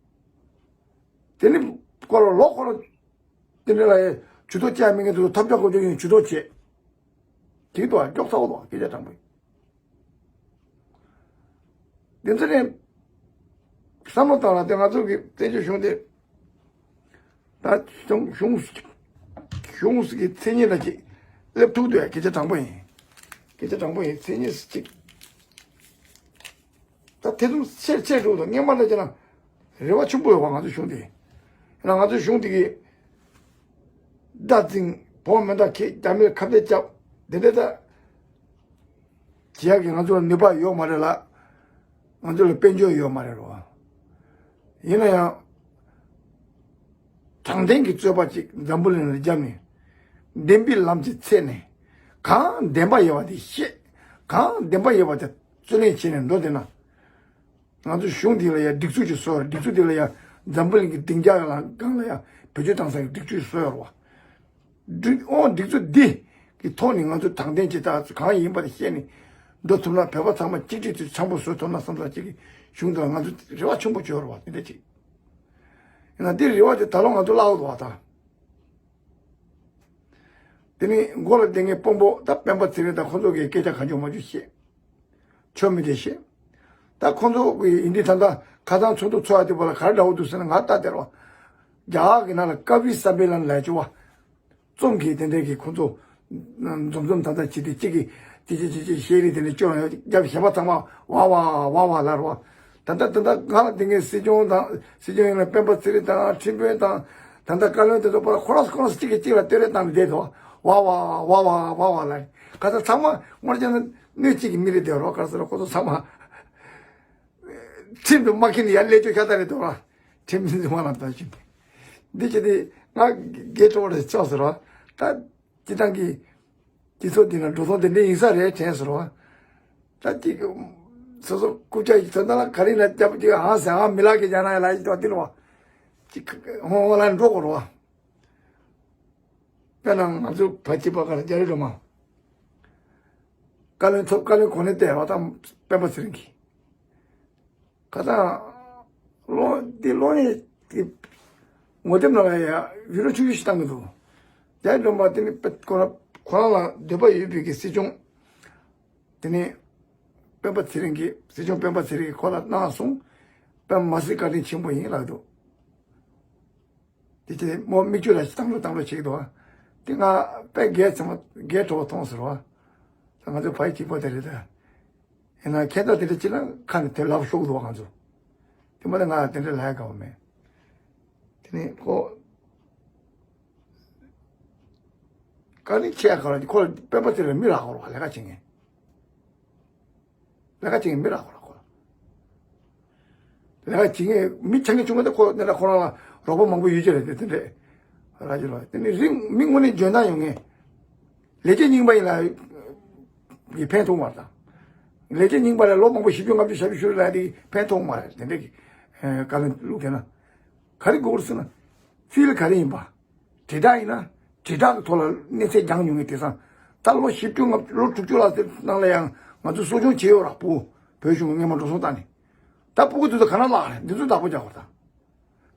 དེ་ནི་ཁོ་ལ་ལོག་ཁོ་ལ། དེ་འདྲ་ལ་ཡ་ཇུས་གཏོགས་བྱས་མི་ངན་དེ་ཚོ་ཐབས་ཇག་གོ་ཇག་ཡིན་ཇུས་གཏོགས་བྱས། དེ་དུ་ཨ་ཀྱོག་ཚ་བོ་དང་སྐད་ཆ་དྲང་པོ་ཡིན། དེ་ཚོ་ནས་བསམ་བློ་བཏང་ལ་དེ་ང་ཚོ་གི་བཙན་བྱོལ་གཞུང་དེ་ད་གཞུང་གཞུང་གཞུང་གི་མཚན་ཉིད་ལ་ཅིག་སླེབས་ཐུབ་འདུག་ཡ། སྐད་ཆ་དྲང་པོ་ཡིན། སྐད་ཆ་དྲང་པོ་ཡིན། མཚན་ཉིད་ཅིག་ད་དེ་ཚོ་ཆེར་ཆེར་འགྲོ་དང་སྔོན་མ་ལ་བྱས་ན་རེ་བ་ཆེན་པོ་ཡོད་པ། ང་ཚོ་གཞུང་དེ་ཡིན་ན་ང་ཚོ་གཞུང་དེ་གི་ཟླ་འཛིང་བོ་མེ་མདའ་ཁྱེར་རྒྱ་མིར་ཁ་གཏད་བཅག་དེ་འདྲ་ད་བྱེད་ཡག་གི་ང་ཚོ་ལ་ནུས་པ་ཡོད་མ་རེད་ལ། ང་ཚོ་ལ་དཔལ་འབྱོར་ཡོད་མ་རེད་རོ། ཡིན་ན་ཡང་དྲང་བདེན་གྱི་རྩོད་པ་ཅིག་འཛམ་བུ་གླིང་ལ་བརྒྱབ་ནས་བདེན་པའི་ལམ་གྱི་ཚད་ནས་གང་བདེན་པ་ཡོད་པ་དེ་བཤད། གང་བདེན་པ་ཡོད་པ་དེ་རྩོད་ལེན་བྱས་ནས་འགྲོ་བསྡད་ན། ང་ཚོ་གཞུང་འདི་ལ་ཡང་སྒྲིག་འཛུགས་ཅིག་བཟོ་བར། སྒྲིག་འཛུགས་འདི་ལ་ཡང་འཛམ་བུ་གླིང་གི་སྡིངས་ཆ་ལ་སྒང་ལ་ཡང་བེད་སྤྱོད་བཏང་ས་ཀྱི་སྒྲིག་འཛུགས་བཟོ་ཡོད་རེད་བ། སྒྲིག་ཨོ་སྒྲིག་འཛུགས་འདི་གི་ཐོག་ནས་ང་ཚོ་དྲང་བདེན་ཇི་ལྟར་གང་ཡིན་པ་དེ་བཤད་ནས་འགྲོ་ཐུབ་ན། བོད་པ་ཚང་མ་གཅིག་སྒྲིལ་དུ་འཆམ་པོ་བཟོ་ཐུབ་ན་བསམ་ས་ཅིག་གི་གཞུང་འདི་ལ་ང་ཚོ་རེ་བ་ཆེན་པོ་བཅོལ་རེད་བ། དེ་འདྲ་ཅིག་ཡིན་ན་འདི་རེ་བ་དེ་ད་ལོ་ང་ཚོ་བརླག་འདུག་བ་ད། དེ་ནས་མགོ་ལ་བསྡད་མཁན་དཔོན་པོ་ད་སྤེན་པ་ཚེ་རིང་དང་ཁོང་ཚོ་གིས་སྐད་ཆ་གང་བྱུང་མ་བྱུང་བཤད། ཆོ་མི་དེ་བཤད། ད་ཁོང་ཚོ་གིས་ཡིན་དུས་ད་ལྟ་ཁ་སང་ཚོགས་འདུ་ཚོགས་ཡ་དེ་བར་ལ་ག་རེ་འདྲ་བོ་འདུག་ཟེར་ན། ང་ལྟ་དེར་བ་རྒྱ་གར་གྱི་ནང་ལ་ཀ་བི་སམ་མེ་ལན་ལབ་ཀྱི་བ། རྩོམ་གྱི་དེ་འདྲའི་གི་ཁོང་ཚོ་འཛོམས་འཛོམས་ད་ལྟ་བྱེད་དུས་གཅིག་གིས་ ཏི་ཅི་ཅི་ཅི་ཤེས་རིག་དེ་ནས་སྐྱོན་ཡོད་རྒྱབ་གཞན་པ་ཚང་མ་ཝ་ཝ་ཝ་ཝ་ལབ་རོ། ད་ལྟ་ད་ལྟ་ང་ལ་དེ་ངའི་སྲིད་སྐྱོང་དང་སྲིད་སྐྱོང་ཡིན་ན་སྤེན་པ་ཚེ་རིང་དང་ཁྲིམས་དཔོན་དང་ད་ལྟ་བཀའ་བློན་དེ་ཚོ་པར་ཁོ་རང་ཁོ་རང་གཅིག་གིས་གཅིག་ལ་བསྟོད་ར་བཏང་ནས་བསྡད་དོ། ཝ་ཝ་ཝ་ཝ་ཝ་ཝ་ལབ། ཁ་ཚ་ཚང་མ་དངོས་ཀྱང་སྣོད་གཅིག་གི་མི་རེད་དེ་རོ། ག་རེ་ཟེར་ན་ཁོ་ཚོ་ཚང་མ་ཁྲིམས་དུ་མ་འཁྱེར་ནས་ཡར་སླེབས་ཆོག་ཤ་སྟག་རེད་དོ་ར། ཁྲིམས་འཛིན་མ་ལ་ལྟ་ཞིག་འདི་བྱས་ཏེ་ང་དགེ་གྲོགས་རེ་ཆགས་ཟེར་བ། ད་སྤྱི་བཏང་གི་སྤྱི་ཚོགས་འདི་ན་འགྲོ་སོང་དེ་འདྲ་ཡིན་ས་རེད་དྲན་ཟེར་བ། ད་ཅིག་སོ་སོ་རྐུབ་ཀྱག་ཡིན་ཚོད་ན་ལ་ག་རེ་ན་རྒྱབ་ཀྱི་ཧང་ཟེར་ཧང་མི་ལག་གི་རྒྱ་ན་ཡ་ལ་ཡི་དོ་དེ་རུ་བ། ཅིག་ཧོང་ཧོ་ལ་འགྲོ་དགོས་རུ་བ། དཔེར་ན་ང་ཚོ་བ་སྤྱི་པ་ག་ལ་རྒྱ་རི་སྒྲོལ་མ། བཀའ་བློན་ཚབ་བཀའ་བློན་གོ་གནས་སྟེར་བ་དང་སྤེན་པ་ཚེ་རིང་གིས། ཁ་སང་། ལོ་འདི་ལོ་ནས་འདི་ངོ་དེབ་ནང་ལ་ཡ་བི་ཌི་ཡོ་ཆུང་ཆུང་ཞིག་བཏང་གི་འདུག་རྒྱ་རི་སྒྲོལ་མ་དེ་ནི་དཔེ་ཁོ་རང་ཁོ་རང་ལ་འདོད་པ་ཡོད་པའི་གི་སྲིད་སྐྱོང་། དེ་ནས་སྤེན་པ་ཚེ་རིང་གིས་སྲིད་སྐྱོང་སྤེན་པ་ཚེ་རིང་གིས་ཁོ་ལ་གནང་སོང་། དཔེ་མ་སྲིད་བཀའ་དྲིན་ཆེན་པོ་ཡིན་ལབ་འདུག་དེ་ཚེ་མོ་མིག་ཆུ་ལ་བཏང་འགྲོ་བཏང་འགྲོ་བྱེད་ཀྱི་འདུག་བ། དེ་ང་དཔེ་རྒྱལ་ཚང་མ་རྒྱལ་གྲོགས་མཐོང་ཟེར་བ། ད་ང་ཚོ་ཕ་ཡི་གཅིག་པ་དེ་རེད་ད། ཡིན་ན་ཁྱད་མཚར་དེ་འདྲ་ཅིག་ལ་ཁ་ནས་དེ་ལབ་ཤོག་འདུག་བ་ང་ཚོ། དེ་མ་ནི་ང་དེ་འདྲ་ལབ་ཡ་དགའ་བ་མེད། དེ་ནས་ཁོ། བཀའ་དྲིན་ཆེ་ག་ར་ཁོ་ལ་སྤེན་པ་ཚེ་རིང་མི་རག་གོ་ར་ལས་ཀ་བྱེད་མཁན། ལས་ཀ་བྱེད་མཁན་མི་རག་གོ་ར་ཁོ་ལ། ལས་ཀ་བྱེད་མཁན་མི་ཆགས་མཁན་བྱུང་བ་དེ་ཁོ་ནི་ལ་ཁོ་རང་ལ་རོགས་པ་མང་པོ་ཡོད་ཀྱི་རེད་དེ་དེ་འདྲས། ར་ཅི་ལ་དེ་ནི་རིང་མི་དངོས་གནས་འཇོན་ཐང་ཡོད་མཁན། ལས་བྱེད་རྙིང་པ་ཡིན་ལ་ཡི་ཕན་ཐོགས་མ་རེད་དང་། ལས་བྱེད་རྙིང་པ་ལ་ལོ་མང་པོ་བཞི་བཅུ་ལྔ་བཅུ་ཞེ་པོ་ཞིག་ལ་དེ་ཕན་ཐོགས་མ་རེད་དེ་འདྲས་ཀྱི་བཀའ་བློན་བླུག་མཁན་ན། ག་རེ་དགོས་རེད་ཟེར་ན། ཚིག་ལ་ག་རེ་ཡིན་པ། དྲིལ་བསྒྲགས་ཡིན་ན། དྲིལ་བསྒྲགས་ཀྱི་ཐོག་ལ་གནས་ཚད་སྦྱངས་མྱོང་མཁན་དེང་སང་། ད་ལོ་བཞི་བཅུ་ལྔ་བཅུ་ལོ་དྲུག་ཅུ་ལ་ནང་ལ་ཡང་ང་ཚོ་གསོ་སྐྱོང་བྱས་ཡོད་ར་སྤུ་གུ། བོད་གཞུང་གི་སྔོན་མ་འགྲོ་སོང་བཏང་ནས། ད་སྤུ་གུ་དེ་ཚོ་ག་ན་བརླག་རེད་འདི་ཚོ་བདག་པོ་རྒྱག་དགོས་ད།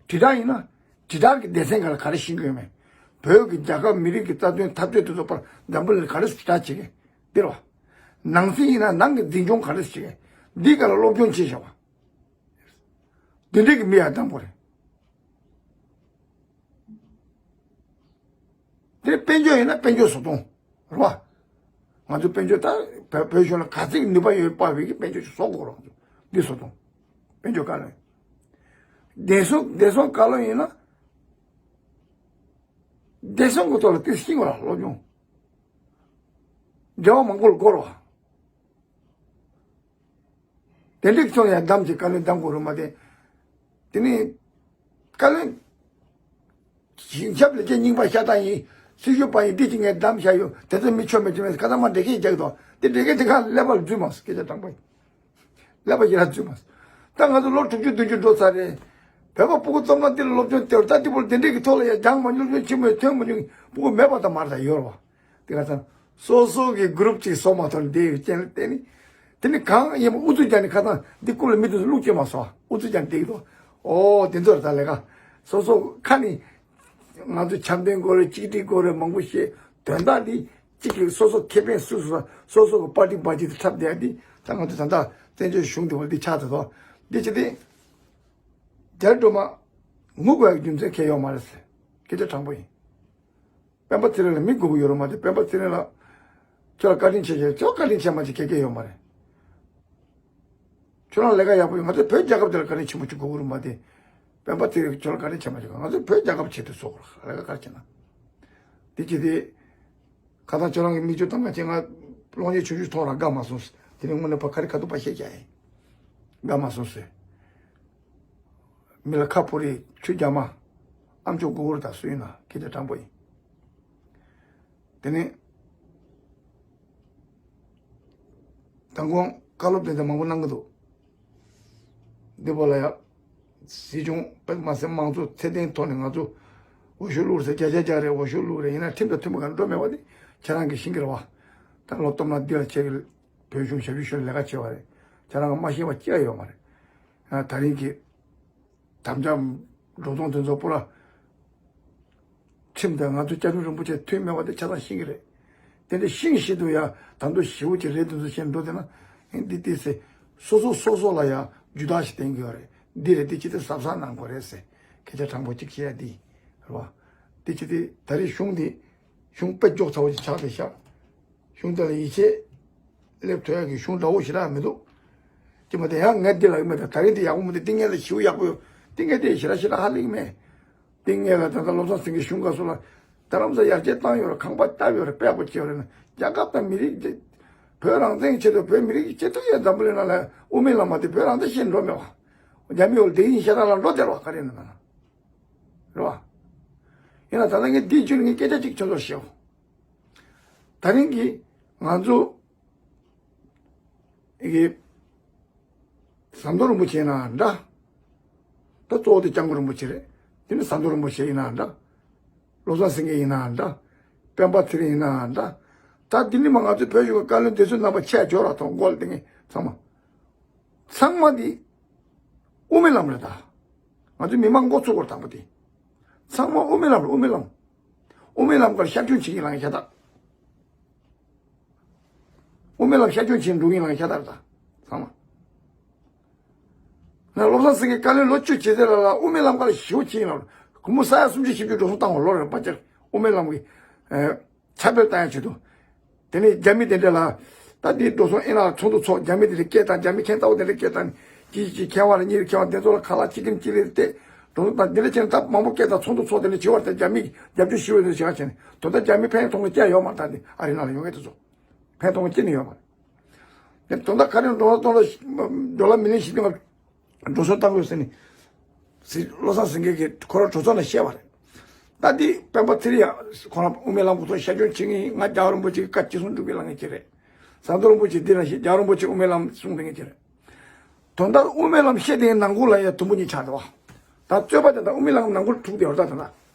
དྲིལ་བསྒྲགས་ཡིན་ན། དྲིལ་བསྒྲགས་ཀྱི་སྡེ་ཚན་ག་ལ་ག་རེ་ཤེས་ཀྱི་ཡོད་མེད། བོད་ཀྱི་རྒྱལ་ཁབ་མི་རིགས་ཀྱི་རྩ་དོན་འཐབ་རྩོད་དེ་ཚོ་པར་འཛམ་བུ་གླིང་ག་རེ་དྲིལ་བསྒྲགས་བྱེད་ཀྱི་འདིར་བ། ནང་སྲིད་ཡིན་ན་ནང་གི་འཛིན་སྐྱོང་ག་རེ་བྱེད་ཀྱི་འདི་ག་ལ་སློབ་སྦྱོང་བྱེད་བཞག་པ། འདི་འདྲས་ཀྱི་མི་ཡ་དང་པོ་རེད། དེ་དཔལ་འབྱོར་ཡིན་ན་དཔལ་འབྱོར་བཟོ་སྟངས་རེད་བ། ང་ཚོ་དཔལ་འབྱོར་ད་བོད་བོད་གཞུང་ལ་ག་ཚད་ནུས་པ་ཡོད་པ་བའི་གི་དཔལ་འབྱོར་ཞིག་བཟོ་དགོས་རེད། ང་ཚོ་འདི་བཟོ་སྟངས། དཔལ་འབྱོར་བཀའ་བློན། བདེ་སྲུང་བདེ་སྲུང་བཀའ་བློན་ཡིན་ན། བདེ་སྲུང་གི་ཐོག་ལ་དེ་ཤེས་དགོས་ར་སློབ་སྦྱོང་། འབྲེལ་བ་མང་པོ་ལ་དགོས་རེད་བ། དེ་འདྲའི་ཚོ་ཡང་བདམས་ཀྱི་བཀའ་བློན་བདམས་དགོས་རུང་མ་བདེ། དེ་ནི་བཀའ་བློན་ཞིང་ཆབ་ལས་བྱེད་རྙིང་པ་ཤ་སྟག་ཡིན། སྲི་ཞུ་པ་ཡིན་འདི་ཅི་ངས་བདམས་བཞག་ཡོད་དེ་ཚོ་མི་ཆོ་མེད་ཆོ་མེད་ཁ་ཚ་མ་འདྲེ་ཁེ་རྒྱག་དོ་དེ་འདྲེ་ཁེ་དེ་ཁ་ཀླད་པ་ལ་འཛུལ་མ་སོང་སྐད་ཆ་དྲང་པོ་ཡིན། ཀླད་པ་ཞིག་ལ་འཛུལ་མ་སོང་། ད་ང་ཚོ་ལོ་དྲུག་ཅུ་བདུན་ཅུ་འགྲོ་ཚར་རེད། བོད་པ་ཕྲུ་གུ་ཙམ་ལ་འདི་ལ་སློབ་སྦྱོང་སྟེར་ད་འདི་བོར་དེ་འདྲེ་གི་ཐོག་ལ་ཡ་སྦྱང་མ་མྱོང་སློབ་སྦྱོང་ཆེན་མོ་ཐོན་མ་མྱོང་ཕྲུ་གུ་མེད་པ་དང་མ་རེད་ད་ཡོད་རེད་བ། དེ་ག་ཚང་། སོ་སོ་གི་གུ་རུབ་ཅིག་བཟོ་མ་ཐུབ་ནས་བསྡད་ཡོད་རྐྱེན་ལ་བརྟེན་ནས། དེ་ནི་གང་ཡིན་པ་ཨུ་ཚུགས་རྒྱག་ནས་ཁ་སང་འདི་སྐུ་ལ་མི་དེ་ཚོ་བླུགས་སྐྱེལ་མ་སོང་ཨུ་ཚུགས་རྒྱག་ནས་བསྡད་ཀྱི་འདུག་ཨོ་དེ་ཚོ་རེད་ད་ལས་ཀ་སོ་སོ་ཁ་ནས་ང་ཚོ་འཆམ་མཐུན་དགོས་རེད་གཅིག་སྒྲིལ་དགོས་རེད་མང་པོ་བཤད་དོན་དག་འདི་གཅིག་གིས་སོ་སོ་ཁེ་ཕན་སུ་སུ་སོ་སོ་གི་པར་ཏི་པར་ཏི་དེ་འཁྲབ་བསྡད་ཡ་འདི་ད་ང་ཚོ་ད་ལྟ་བཙན་བྱོལ་གཞུང་འདི་བ་འདི་ཆགས་ཚར་ཐོག་འདི་བྱེད་དེ་རྒྱ་རི་སྒྲོལ་མ་ངུ་དགོས་ཡ་རྒྱུ་མཚན་གང་ཡང་ཡོད་མ་རེད་ཟེར་སྐད་ཆ་དྲང་པོ་ཡིན། སྤེན་པ་ཚེ་རིང་ལ་མི་དགོས་ཀྱི་ཡོད་རེད་མ་གཏོགས་སྤེན་པ་ཚེ་རིང་ལ་ཁྱོད་ལ་བཀའ་དྲིན་ཆེ་ཞེས་ཁྱོད་བཀའ་དྲིན་ཆེ་མ་ཆེ་གེ་གེ་ཡོད་མ་རེད། ཁྱོད་རང་ལས་ཀ་ཡག་པོ་ཡོད་ང་ཚོ་བོད་རྒྱལ་ཁབ་དེ་ལ་བཀའ་དྲིན་ཆེན་པོ་ཅིག་དགོས་ཀྱི་རེད་མ་གཏོགས་སྤེན་པ་ཚེ་རིང་ཁྱོད་ལ་བཀའ་དྲིན་ཆེ་མ་ཆེ་ང་ཚོ་བོད་རྒྱལ་ཁབ་ཆེད་དུ་བཟོ་དགོས་ལས་ཀ་ག་རེ་བྱེད་ན། དེ་ཅི་སྟེ། ཁ་སང་ཁྱོད་རང་གི་མིག་ཆུ་བཏང་ག་ཅེ་ང་གློག་བརྙན་ཆུང་ཆུང་མཐོང་ར་དགའ་མ་སོང་། དེ་ནས་དངོས་གནས་ཕ་ག་རེ་ཁ་ཐུག་པ་བཤད་ཀྱང་ཡིན། དགའ་མ་སོང་ཟེར། མི་ལ་ཁ་ཕོ་རེ་ཆུ་རྒྱ་མ། ཨམ་ཅོག་གུ་གུར་དང་སུ་ཡིན་ན་སྐད་ཆ་དྲང་པོ་ཡིན། དེ་ནས། མདང་དགོང་བཀའ་སློབ་དེ་འདྲ་མང་པོ་གནང་གི་འདུག་འདི་པོ་ལ་ཡ། སྲིད་སྐྱོང་དཔེ་མ་སེམས་དམངས་གཙོ་ཚད་ལྡན་ཐོག་ནས་ང་ཚོ། འོས་ཤོག་བླུགས་ཟེར་བརྒྱ་ཆ་བརྒྱ་རེད་འོས་ཤོག་བླུགས་རེད་ཡིན་ན་ཁྲིམས་དང་མཐུན་པ་ག་འགྲོ་མེད་པ་དེ་ཁྱེད་རང་གིས་ཤེས་ཀྱི་རེད་བ། ད་ལོ་སྟོང་ན་འདི་ལ་ཁྱེད་ཀྱི་བོད་གཞུང་ཞབས་ཞུ་ཞུ་ལས་ཀ་བྱེད་པ་རེད། ཁྱེད་རང་གིས་མ་ཤེས་པ་ཅི་ཡང་ཡོད་མ་རེད། ད་རིང་གི་དམ་བཅའ་འགྲོ་སྟངས་དེ་ཚོ་པོ་ལ། ཁྲིམས་དང་ང་ཚོ་བཅའ་ཁྲིམས་རིན་པོ་ཆེ་མཐུན་མེད་པ་དེ་ཆ་ཚང་ཤེས་ཀྱི་རེད། དེ་འདྲ་ཤེས་བཞིན་དུ་ཡང་ད་དུང་ཞེ་པོ་ཅིག་རེད་དེ་ཚོ་བཤད་འགྲོ་དེ་ན་ཨེ་འདི་ལྟས་སེ། སོ་སོ་སོ་སོ་ལ་ཡང་རྒྱུ་དག་ཞིག་བསྟན་གྱི་ཡོད་རེད། འདི་རེད་འདི་ཅི་ལྟར་གཟབ་གཟབ་གནང་དགོས་རེད་ཟེར་སྐད་ཆ་དྲང་པོ་གཅིག་བཤད་ཡ་འདི་རེད་བ། འདི་ཅི་སྟེ་ད་རེས་གཞུང་འདི་གཞུང་དཔེ་འཇོག་ཚ་བོ་ཅིག་ཆགས་བསྡད་ཤག་གཞུང་དེ་ལ་ཡིད་ཆེས་ སླེབས་ཐུབ་ཡག་གི་གཞུང་འདྲ་བོ་ཞེ་དྲག་མི་འདུག་ཅི་མ་དེ་ཡང་ངས་འདི་ལ་ཡོད་མེད་དང་ད་རིང་འདི་ཡག་པོ་མི་འདུག་ཏིང་ངེ་ལ་ཞིའུ་ཡག་པོ་ཡོད། ཏིང་ངེ་དེ་ཞེ་དྲག་ཞེ་དྲག་ཧ་ལས་མེད། ཏིང་ངེ་ལ་ད་ལྟ་བློ་བཟང་སེང་གེ་གཞུང་སྐབས་སུ་ལ་རྡ་རམ་ས་ཡར་རྒྱས་བཏང་ཡོད་རེད། ཁང་པ་བཏབ་ཡོད་རེད། དཔེ་ཡག་པོ་བྱས་ཡོད་རེད་ན་རྒྱལ་ཁབ་དང་མི་རིགས་ཀྱི་བོད་རང་བཙན་གྱི་ཆེད་དུ་བོད་མི་རིགས་ཀྱི་ཆེད་དུ་ཡང་འཛམ་བུ་གླིང་ནང་ལ་དབུ་མའི་ལམ་མ་དེ་བོད་རང་བཙན་བཤད་འགྲོ་མེད་བ། རྒྱ་མི་ཡོད་ལ་དེ་ཡིན་བཤད་སྟངས་ལ་འགྲོ་བསྡད་རོགས་ག་རེ་ཡིན་ན་ན་རེད་བ། ཡིན་ན་ད་ལྟ་ངས་འདིའི་རྒྱུད་ནས་ངས་སྐད་ཆ་གཅིག་ཁྱོད་ཚོར་བཤད། ད་རིང་གི་ང་ཚོ་ཨེ་གི་ཟམ་གདོང་རིན་པོ་ཆེ་ཡིན་ན་འདྲ། ད་གཙོ་བོ་དེ་སྐྱབས་མགོན་རིན་པོ་ཆེ་རེད། དེ་ནི་ཟམ་གདོང་རིན་པོ་ཆེ་ཡིན་ན་འདྲ། བློ་བཟང་སེང་གེ་ཡིན་ན་འདྲ། སྤེན་པ་ཚེ་རིང་ཡིན་ན་འདྲ། ད་འདི་ནི་མ་ང་ཚོའི་བོད་གཞུང་གི་བཀའ་བློན་བདེ་སྲུང་རྣམ་པ་ཆེ་བ་ཇོ་ར་ཐོང་མགོ་ལ་དེ་ངས་ཚང་མ། ཚང་མ་འདི་དབུ་མའི་ལམ་རེད་ད། ང་ཚོའི་མི་མང་མགོ་ཚོས་སྐོར་དང་པོ་དེ། ཚང་མ་དབུ་མའི་ལམ་རེད། དབུ་མའི་ལམ། དབུ་མའི་ལམ་ཀར་ཤར་སྐྱོད་བྱེད་ཀྱི་ལངས་ཤ་སྟག་དབུ་མའི་ལམ་ཤར་སྐྱོད་བྱེད་འགྲོ་གི་ལངས་ཤ་སྟག་རེད་ད། ཚང་མ། ན་བློ་བཟང་སེང་གེ་བཀའ་བློན་ལོ་བཅུ་བྱེད་ཚད་ལ་ལ་དབུ་མའི་ལམ་ཀར་ཞེ་པོ་བྱེད་ཡིན་ལ། སྒོར་མོ་ས་ཡ་སུམ་ཅུ་བཞི་བཅུ་འགྲོ་སོང་བཏང་བ་ལོ་རེར་ཕལ་ཆེར་དབུ་མའི་ལམ་གྱི། ཨེ། ཁྱབ་སྤེལ་བཏང་ཡག་ཆེད་དུ། དེ་ནས་རྒྱ་མི་དེ་འདྲ་ལ། ད་འདི་འགྲོ་སོང་ཨེ་ན་ཚོགས་འདུ་ཚོགས། རྒྱ་མི་དེ་འདྲ་སྐད་བཏང་། རྒྱ་མི་ཁྱད་མཚར་པོ་དེ་འདྲ་སྐད་བཏང་ནས་ཅི་ཅི་མཁས་དབང་རེད། གཉིས་རེད། མཁས་དབང་དེ་ཚོ་ལ་ཁ་ལག་ཅི་གིམ་ཅི་ལེར་བལྟས། འགྲོ་སོང་དང་དེ་འདྲ་བྱས་ནས་ད་མང་པོ་སྐད་བཏང་། ཚོགས་འདུ་ཚོགས། དེ་འདྲ་བྱེད་པར་ད་རྒྱ་མི་རྒྱབ་སྐྱོར་ཞུ་བའི་དེ་བྱེད་ཡག་བྱས་ནས་དོན་དག་རྒྱ་མི་ཕན་ཐོགས་ཀྱི་ཡོད་མ་རེད། ད་འདི་ཨ་རི་ནང་ལ་ཡོང་མཁན་དེ་ཚོ་ཕན་ཐོགས་ཀྱི་ནི་ཡོད་མ་རེད། དོན་དག་ག་རེ་འགྲོ་སོང་གཏོང་ལ་ཌོ་ལར་མི་ལི་ཡོན་བཞི་བཅུ་ལྔ་འགྲོ་སོང་བཏང་དགོས་ཟེར་ནས། སི་བློ་བཟང་སེང་གེ་གིས་ཁོ་རང་གྲོས་ཚོགས་ནང་བཤད་པ་རེད། ད་འདི་སྤེན་པ་ཚེ་རིང་ཡང་ཁོ་རང་དབུ་མའི་ལམ་གོ་ཐོག་ཤར་སྐྱོད་བྱེད་ངེས། ང་རྒྱལ་བ་རིན་པོ་ཆེ་གི་བཀའ་ཅི་གསུང་སྒྲུབ་ཀྱི་ལངས་ངེས་ཀྱི་རེད། ཟམ་གདོང་རིན་པོ་ཆེ་འདི་ལ་བཤད། རྒྱལ་བ་རིན་པོ་ཆེ་དབུ་མའི་ལམ་གསུང་བསྡད་ངེས་ཀྱི་རེད། དོན་དག་དབུ་མའི་ལམ་བཤད་དེའི་ནང་ཁུལ་ལ་ཡང་དུམ་བུ་གཉིས་ཆགས་འདུག་བ། ད་རྩོད་པ་དེ་ད་དབུ་མའི་ལམ་ནང་ཁུལ་འཁྲུག་བསྡད་པ་རེད། ད་ད་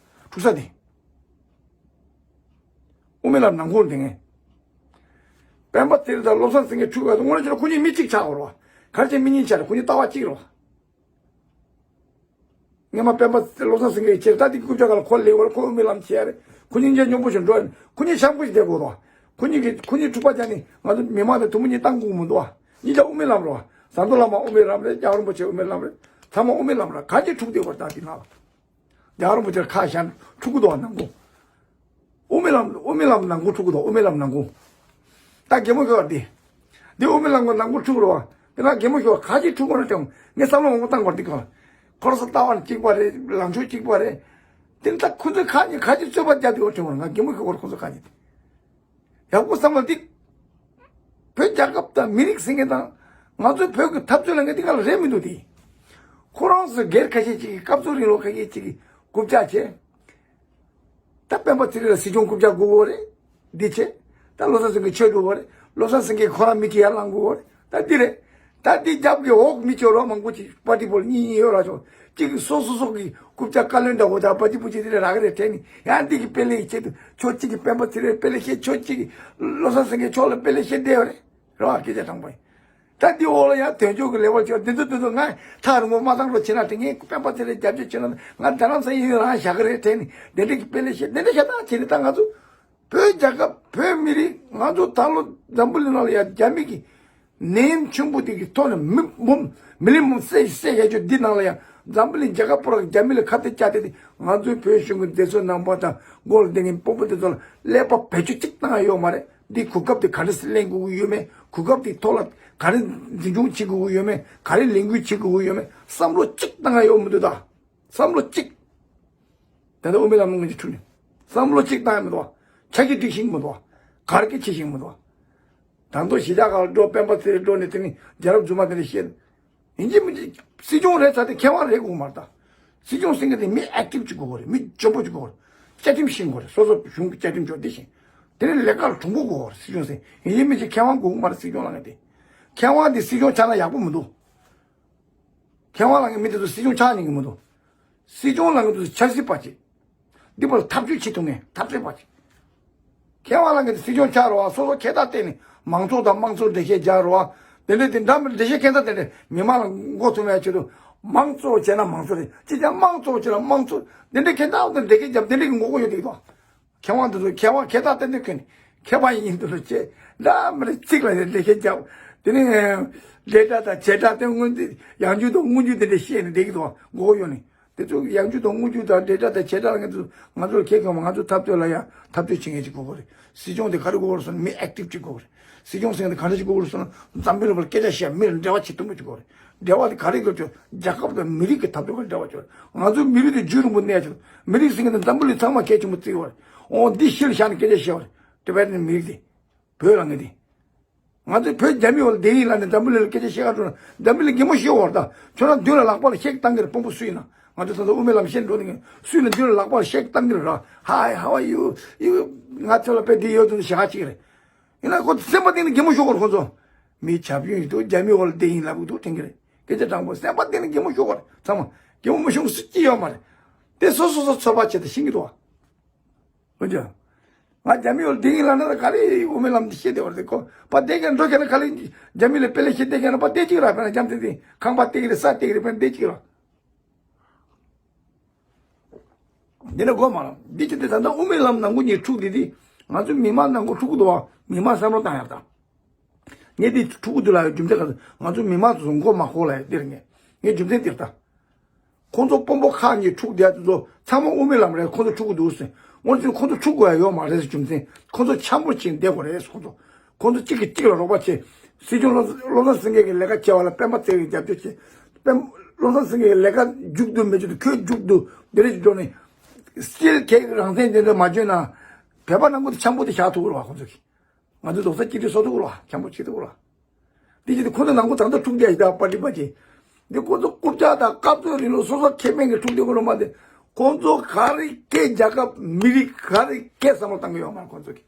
འཁྲུག་ས་དེ། དབུ་མའི་ལམ་ནང་ཁུལ་དེ་ངས། སྤེན་པ་ཚེ་རིང་དང་བློ་བཟང་སེང་གེ་འཁྲུག་པ་དེ་དངོས་གནས་བྱས་ན་ཁོ་གཉིས་མི་གཅིག་ཆགས་པ་རེད་བ། ག་རེ་བྱས་མི་གཉིས་ཆགས་རེད། ཁོ་གཉིས་ལྟ་བ་གཅིག་རེད་བ། སྔོན་མ་སྤེན་པ་བློ་བཟང་སེང་གེ་ཡི་ཆེད་ད་ལྟའི་རྐུབ་བཀྱག་སྒང་ལ་ཁོ་སླེབས་པ་རེད། ཁོ་དབུ་མའི་ལམ་བྱེད་ཡ་རེད། ཁོ་གཉིས་མཇལ་སྙོམས་པོ་ཞིག་འགྲོ་ཡ་རེད། ཁོ་གཉིས་ཤམ་བུ་ཞིག་བསྡད་དགོས་རེད་བ། ཁོ་གཉིས་ཀྱིས་ཁོ་གཉིས་འཁྲུག་པ་བྱས་ནས་ང་ཚོ་མི་མང་དང་དུམ་བུ་གཉིས་བཏང་དགོས་མི་འདུག་བ། གཉིས་ཀ་དབུ་མའི་ལམ་རེད་བ། ཟམ་གདོང་བླ་མ་དབུ་མའི་ལམ་རེད། རྒྱལ་བ་རིན་པོ་ཆེ་དབུ་མའི་ལམ་རེད། ཚང་མ་དབུ་མའི་ལམ་རེད། ག་རེ་འཁྲུག་བསྡད་པ་རེད། ད་འདི་ནང་ལ། རྒྱལ་བ་རིན་པོ་ཆེར་ཁ་བཞག་འཁྲུག་གི་འདུག་བ། ནང་ཁུལ། དབུ་མའི་ལམ། དབུ་མའི་ལམ་ནང་ཁུལ་འཁྲུག་གི་འདུག། དབུ་མའི་ལམ་ནང་ཁུལ། ད་གད་མོ་ཤོར་བ་འདི། འདི་དབུ་མའི་ལམ་གྱི་ནང་ཁུལ་འཁྲུག་རེད་བ། དེ་ན་གད་མོ་ཤོར་བ། ག་ཅི་འཁྲུག་གོ་རེད་དེ། ངས་བསམ་བློ་མང་པོ་བཏང་དགོས་རེད། འདི་ག་ལ། ཁོ་རང་ཚོ་ལྟ་བ་གཅིག་པ་རེད། ལངས་ཕྱོགས་གཅིག་པ་རེད། དེ་ནི་ད་ཁོ་ཚོས་ག་ཅི་ག་ཅི་རྩོད་པ་རྒྱག་འདུག་བ། དྲན་བ་ང་གད་མོ་ཤོར་བ། ཁོ་ཚོ་ག་ཅི། ཡག་པོ་བསམ་བློ་འདི། བོད་རྒྱལ་ཁབ་དང་མི་རིགས་ཟེར་མཁན་དང་། ང་ཚོའི་བོད་ཀྱི་འཐབ་རྩོད་ལ་ངས་འདི་ག་ལ་རེད་མི་འདུག་དེ། ཁོ་རང་ཚོ་སྒེར་ཁ་ཤས་ཅིག་གིས། སྐབས་སུ་རིང་ལོ་ཁ་ཤས་ཅིག་གིས་རྐུབ་བཀྱག་བྱས། ད་སྤེན་པ་ཚེ་རིང་ལ་སྲིད་སྐྱོང་རྐུབ་བཀྱག་དགོས་ཀྱི་ཡོད་རེད། འདི་བྱས། ད་བློ་བཟང་སེང་གེ་ཆོས་སྒྲུབ་པ་རེད། བློ་བཟང་སེང་གེ་ཁོ་རང་མི་གཅིག་ཡར་ལངས་དགོས་ཀྱི་ཡོད་རེད། ད་འདི་རེད། ད་འདི་རྒྱབ་ཀྱི་འོག་མི་ཆོ་རོ་མང་པོ་ཅིག་པར་ཊི་བོ་གཉིས་གཉིས་ཡོད་ར་ཆོ། གཅིག་གིས་སོ་སོ་སོ་གི་རྐུབ་བཀྱག་བཀའ་བློན་འདྲ་བོ་དང་པར་ཊི་བོ་ཅིག་དེ་ལ་རག་གི་རེད་དྲན་ནས། ཡང་འདི་གི་དཔེ་ལེགས་ཆེད་དུ་ཆོ་གཅིག་གིས་སྤེན་པ་ཚེ་རིང་དཔེ་ལེགས་བཤད། ཆོ་གཅིག་གིས་བློ་བཟང་སེང་གེ་ཆོ་ལ་དཔེ་ལེགས་བཤད་བསྡད་ཡོད་རེད། རེད་བ། སྐད་ཆ་དྲང་པོ་ཡིན། ད་འདི་འོག་ལ་ཡང་དོན་གཅོད་ཀྱི་ལས་བ་ཆོ་འདི་ཚོ་འདི་ཚོ་ང་ཐག་རིང་པོ་མ་བཏང་རོགས་བྱེད་ན། དེ་ངས་སྤེན་པ་ཚེ་རིང་རྒྱབ་སྐྱོར་བྱེད་ན། ང་རྡ་རམ་ས་ཡིན་རང་བཞག་གི་རེད་དྲན་ནས། དེ་འདྲ་གི་དཔེ་ལེགས་བཤད། དེ་འདྲ་བཤད་སྟངས་བྱས་ནས། ད་ང་ཚོ་བོད་རྒྱལ་ཁབ། བོད་མི་རིགས། ང་ཚོ་ད་ལོ་འཛམ་བུ་གླིང་ནང་ལ་ཡང་རྒྱ་མི་གི་ནད་ཡམས་ཆེན་པོ་དེ་གི་ཐོག་ནས་མི་འབུམ་མི་ལི་འབུམ་བསད་བསད་ཡ་ཆོ་འདི་ནང་ལ་ཡང་འཛམ་བུ་གླིང་རྒྱལ་ཁབ་པོ་ར་རྒྱ་མི་ལ་ཁ་གཏད་བཅག་སྟེ། དེ་ང་ཚོའི་བོད་གཞུང་གི་བདེ་སྲུང་རྣམ་པ་དང་མགོ་ལ་བསྡད་མཁན་དཔོན་པོ་དེ་ཚོ་ལ་ཀླད་པ་བེད་སྤྱོད་གཅིག་བཏང་ཡ་ཡོད་མ་རེད། འདི་གོ་སྐབས་དེ་ག་འདྲ་སེ་ལེན་དགོས་ཀྱི་ཡོད་མེད། གོ་སྐབས་དེ་ཐོག་ལ་ག་རེ་འཛིན་སྐྱོང་བྱེད་དགོས་ཀྱི་ཡོད་མེད། ག་རེ་ལས་འགུལ་བྱེད་དགོས་ཀྱི་ཡོད་མེད། བསམ་བློ་གཅིག་བཏང་ཡ་ཡོད་མི་འདུག་ད། བསམ་བློ་གཅིག་ད་ལྟ་དབུ་མའི་ལམ་ངོས་ཀྱི་ཁྲོད་ནས་བསམ་བློ་གཅིག་བཏང་ཡ་མི་འདུག་བ། ཆ་རྐྱེན་སྒྲིག་ཤེས་ཀྱི་མི་འདུག་བ། ག་རེ་བྱེད་ཤེས་ཀྱི་མི་འདུག་བ། ད་དུང་གཞིས་ཆགས་ཁག་ལ་འགྲོ། སྤེན་པ་ཚེ་རིང་འགྲོ་ནས་དེ་ནས་རྒྱལ་རབས་རྫུན་མ་དེ་འདྲ་བཤད། ཡིན་གཅིག་མིན་གཅིག་སྲིད་སྐྱོང་རེད་ཚར་ཏེ་མཁས་དབང་རེད་དགོས་མ་རེད་ད། སྲིད་སྐྱོང་ཟེར་མཁན་དེ་མི་ཨེག་ཊིབ་ཅིག་དགོས་རེད། མི་འཇོན་པོ་ཅིག་དགོས་རེད། བཅའ་ཁྲིམས་ཤེས་དགོས་རེད། སོ་སོ་གཞུང་གི་བཅའ་ཁྲིམས་ཅོག་འདི་ཤེས། དེ་ནས་ལས་ཀ་ལ་གྲུང་པོ་དགོས་རེད། སྲིད་སྐྱོང་ཟེར་ཡིན་གཅིག་མིན་གཅིག་མཁས་དབང་དགོས་མ་རེད། སྲིད་སྐྱོང་ལངས་མཁན་དེ། མཁས་དབང་དེ་སྲིད་སྐྱོང་ཆགས་ན་ཡག་པོ་མི་འདུག་མཁས་དབང་ལངས་མཁན་མི་དེ་ཚོ་སྲིད་སྐྱོང་ཆགས་ཉན་གི་མི་འདུག་སྲིད་སྐྱོང་ལངས་མཁན་དེ་ཚོ་ཆབ་སྲིད་པ་ཅིག་འདི་བར་ཐབས་ཇུས་བྱེད་ཐུབ་མཁན་ཐབས་རྩལ་པ་ཅིག་མཁས་དབང་ལངས་མཁན་དེ་སྲིད་སྐྱོང་ཆགས་རེད་བ། སོ་སོ་ཁེ་ད་བལྟས་ནས་མང་ཚོགས་དང་དམངས་གཙོ་འགྲེལ་བཤད་རྒྱག་རེད་བ། དེ་འདྲ་དེ་འདྲ་མི་འགྲེལ་བཤད་ཁེ་ད་དེ་འདྲ་མི་མང་ལ་མགོ་ཚོས་མེད་ཆེད་དུ། མང་གཙོ་བྱས་ན་མང་གཙོ་རེད། ཅི་ཀྱང་དམངས་གཙོ་བྱས་ན་དམངས་གཙོ། དེ་འདྲ་ཁེ་ད་འགྲེལ་བཤད་རྒྱབ། དེ་འདྲ་གི་ངོ་རྒོལ་ཡོད་དེ་ཡོད་དོ། མཁས་དབང་དེ་ཚོ་མཁས་དབང་ཁེ་ད་ཏན་ཏན་ཁྱོན་ནས་མཁས་པ་ཡིན་དུ་ལ་བྱེད། འདྲ་མི་འདྲ་ཚིག་ལ་ལས་བཤད་རྒྱབ། དེ་ནས་ལས་གྲྭ་དང་བྱེད་གྲྭ་དེ་སྔོན་དེ་ཡང་རྒྱུ་དང་སྔོན་རྒྱུ་དེ་འདྲ་བཤད་ནས་བསྡད་ཀྱི་འདུག་བ། མགོ་གཡོག་ནས། དེ་ཚོ་ཡང་རྒྱུ་དང་དངོས་རྒྱུ་དང་འབྲེལ་སྒྲ་དང་བྱེད་སྒྲ་ལ་ང་ཚོ་ང་ཚོར་ཁྱེད་ཀྱང་ང་ཚོ་འཐབ་རྩོད་ལ་ཡང་འཐབ་རྩོད་བྱེད་མཁན་ཅིག་དགོས་ཀྱི་རེད། སྲིད་སྐྱོང་དེ་ག་རེ་དགོས་ཀྱི་རེད་ཟེར་ན་མི་ཨེག་ཊིབ་ཅིག་དགོས་ཀྱི་རེད། སྲིད་སྐྱོང་ཟེར་མཁན་དེ་ག་འདྲ་ཅིག་དགོས་ཀྱི་རེད་ཟེར་ན་འཛམ་བུ་གླིང་པར་སྐད་ཆ་བཤད་མིར་འབྲེལ་བ་བྱེད་ཐུབ་མཁན་ཅིག་དགོས་རེད། འབྲེལ་བ་དེ་ག་རེ་དགོས་ཀྱི། རྒྱལ་ཁབ་དང་མི་རིགས་ཀྱི་འཐབ་རྩོད་ཀྱི་འབྲེལ་བ་ཅིག་དགོས་རེད། ང་ཚོའི་མི་རིགས་དེ་རྒྱུན་རིང་པོ་གནས་ཆོག་མི་རིགས་ཟེར་མཁན་དེ་འཛམ་བུ་གླིང་ཚང་མ་གལ་ཆེན་པོ་བརྩི་གི་ཡོད་རེད། འོ་འདི་ཤེས་བཞག་ནས་སྐད་ཆ་བཤད་པ་རེད། ཊི་བེ་ཊན་མི་རིགས་དེ། བོད་ལ་ངེས་ཏེ། ང་ཚོས་བོད་རྒྱ་མི་འོག་ལ་བསྡད་ཡིན་ལབ་ནས་འཛམ་བུ་གླིང་ལ་སྐད་ཆ་བཤད་ག་འགྲོ་ན་འཛམ་བུ་གླིང་གད་མོ་ཤོར་བ་རེད་ད། ཁྱོད་རང་མདུན་ལ་ལག་པ་ལ་ཤེག་བཏང་གི་རེད། དཔོན་པོ་སུ་ཡིན་ན། ང་ཚོ་ད་ལྟ་དབུ་མའི་ལམ་བཤད་འགྲོ་ནས་སུ་ཡིན་ན་མདུན་ལ་ལག་པ་ལ་ཤེག་བཏང་གི་རེད་ར། Hi, how are you? You, ང་ཚོ་ལ་དཔེ་འདི་ཡོད་དུ་ཞེ་གཅིག་རེད། ཡིན་ན་ཁོ་སེམས་པ་གཏིང་ནས་གད་མོ་ཤོར་གོ་རེད་ཁོ་ཚོ། མི་བྱ་བ་ཡོད་འདུག་རྒྱ་མི་འོག་ལ་བསྡད་ཡིན་ལབ་གི་འདུག་དྲན་གི་རེད། སྐད་ཆ་དྲང་པོ་སེམས་པ་གཏིང་ནས་གད་མོ་ཤོར་གོ་རེད་ཚང་མ། གད་མོ་མ་ཤོར་སྲིད་ཀྱི་ཡོད་མ་རེད། དེ་སོ་སོ་སོ་ཚོད་དཔག་བྱེད་དུ་ཤེས་ཀྱི་འདུག་བ། འོ་ཅག་ང་རྒྱ་མི་ཡོད་འདི་ཡིན་ལ་ན་ག་རེ་དབུ་མའི་ལམ་འདི་ཤེས་བདེ་བར་དེ་ཁོ་པ་བསྡད་མཁན་འགྲོ་མཁན་ན་ག་ལེ་རྒྱ་མི་ལ་དཔེ་ལེགས་ཤེས་བསྡད་མཁན་ན་པ་བསྡད་ཅིག་ར། དཔེར་ན་རྒྱ་མི་དེ་ཁང་པ་བསྡད་ཀྱི་རེད། ས་བསྡད་ཀྱི་རེད། དཔེར་ན་བསྡད་ཅིག་ར། འདི་ནས་གོ་མ་ལ་འདི་ཅི་སྟེ་ད་ལྟ་དབུ་མའི་ལམ་ནང་ཁུལ་གྱི་འཁྲུག་འདི་དེ་ང་ཚོའི་མི་མང་ནང་ཁུལ་འཁྲུག་གི་འདུག་བ། མི་མང་བསམ་བློ་བཏང་ཡག་དང་། ངས་འདི་འཁྲུག་གི་འདུག་ལབ་ཡག་རྒྱུ་མཚན་ག་ཚོད། ང་ཚོའི་མི་མང་ཚོ་མགོ་མ་འཁོར་ལབ་ཡག་འདིར་ངས་ངས་རྒྱུ་མཚན་འདིར་ལྟ། ཁོང་ཚོ་དཔོན་པོ་ཁག་གཉིས་འཁྲུག་བསྡད་དེ་ཚོ་ཚང་མ་དབུ་མའི་ལམ་རེད། ཁོང་ཚོ་འཁྲུག་གི་འདུག་ཟེར། ངོ་ཚོས་ཁོང་ཚོ་འཁྲུག་དགོས་ཡ་ཡོད་མ་རེད་ཟེར། རྒྱུ་མཚན་ཁོང་ཚོ་འཆམ་པོ་བྱས་བསྡད་དགོས་རེད། ཁོང་ཚོ་ཁོང་ཚོ་གཅིག་གིས་གཅིག་ལ་རོགས་པ་བྱེད། སྲིད་སྐྱོང་བློ་བློ་བཟང་སེང་གེ་གི་ལས་ཀ་བྱེད་པ་ལ་སྤེན་པ་ཚེ་རིང་རྒྱབ་སྐྱོར་བྱེད། སྤེན་བློ་བཟང་སེང་གེ་གི་ལས་ཀ་མཇུག་བསྡུ་མི་མཇུག་བསྡུ་མཇུག་བསྡུ་འདི་རེད་ཅིག་འགྲོ་ནས་སྐྱེས་ཁེག་རང་བཙན་དེ་འདྲ་མ་བརྗོད་ན་བོད་པ་ནང་ཁུལ་དུ་འཆམ་པོ་དེ་བཞག་ཐུབ་ཀྱི་རེད་བ། ཁོང་ཚོ་གིས། ང་ཚོ་རྡོག་རྩ་གཅིག་སྒྲིལ་བཟོ་ཐུབ་ཀྱི་རེད་བ། འཆམ་པོ་བྱེད་ཐུབ་ཀྱི་རེད་བ། འདི་ཅི་སྟེ་ཁོང་ཚོ་ནང་ཁུལ་ད་ལྟ་འཁྲུག་བསྡད་ཡོད་ད་པར་ཏི་པ་ཅིག་འདི་ཁོང་ཚོ་རྐུབ་བཀྱག་དང་སྐབས་སུ་རིང་ལུགས་སོ་སོ་ཁེ་ཕན་གྱི་འཁྲུག་འདི་ཁོ་རང་མ་དེ། ཁོང་ཚོ་ག་རེ་སྐད་རྒྱལ་ཁབ་མི་རིགས་ག་རེ་སྐད་བསམ་བློ་བཏང་གི་ཡོད་མ་རེད་ཁོང་ཚོ་གིས།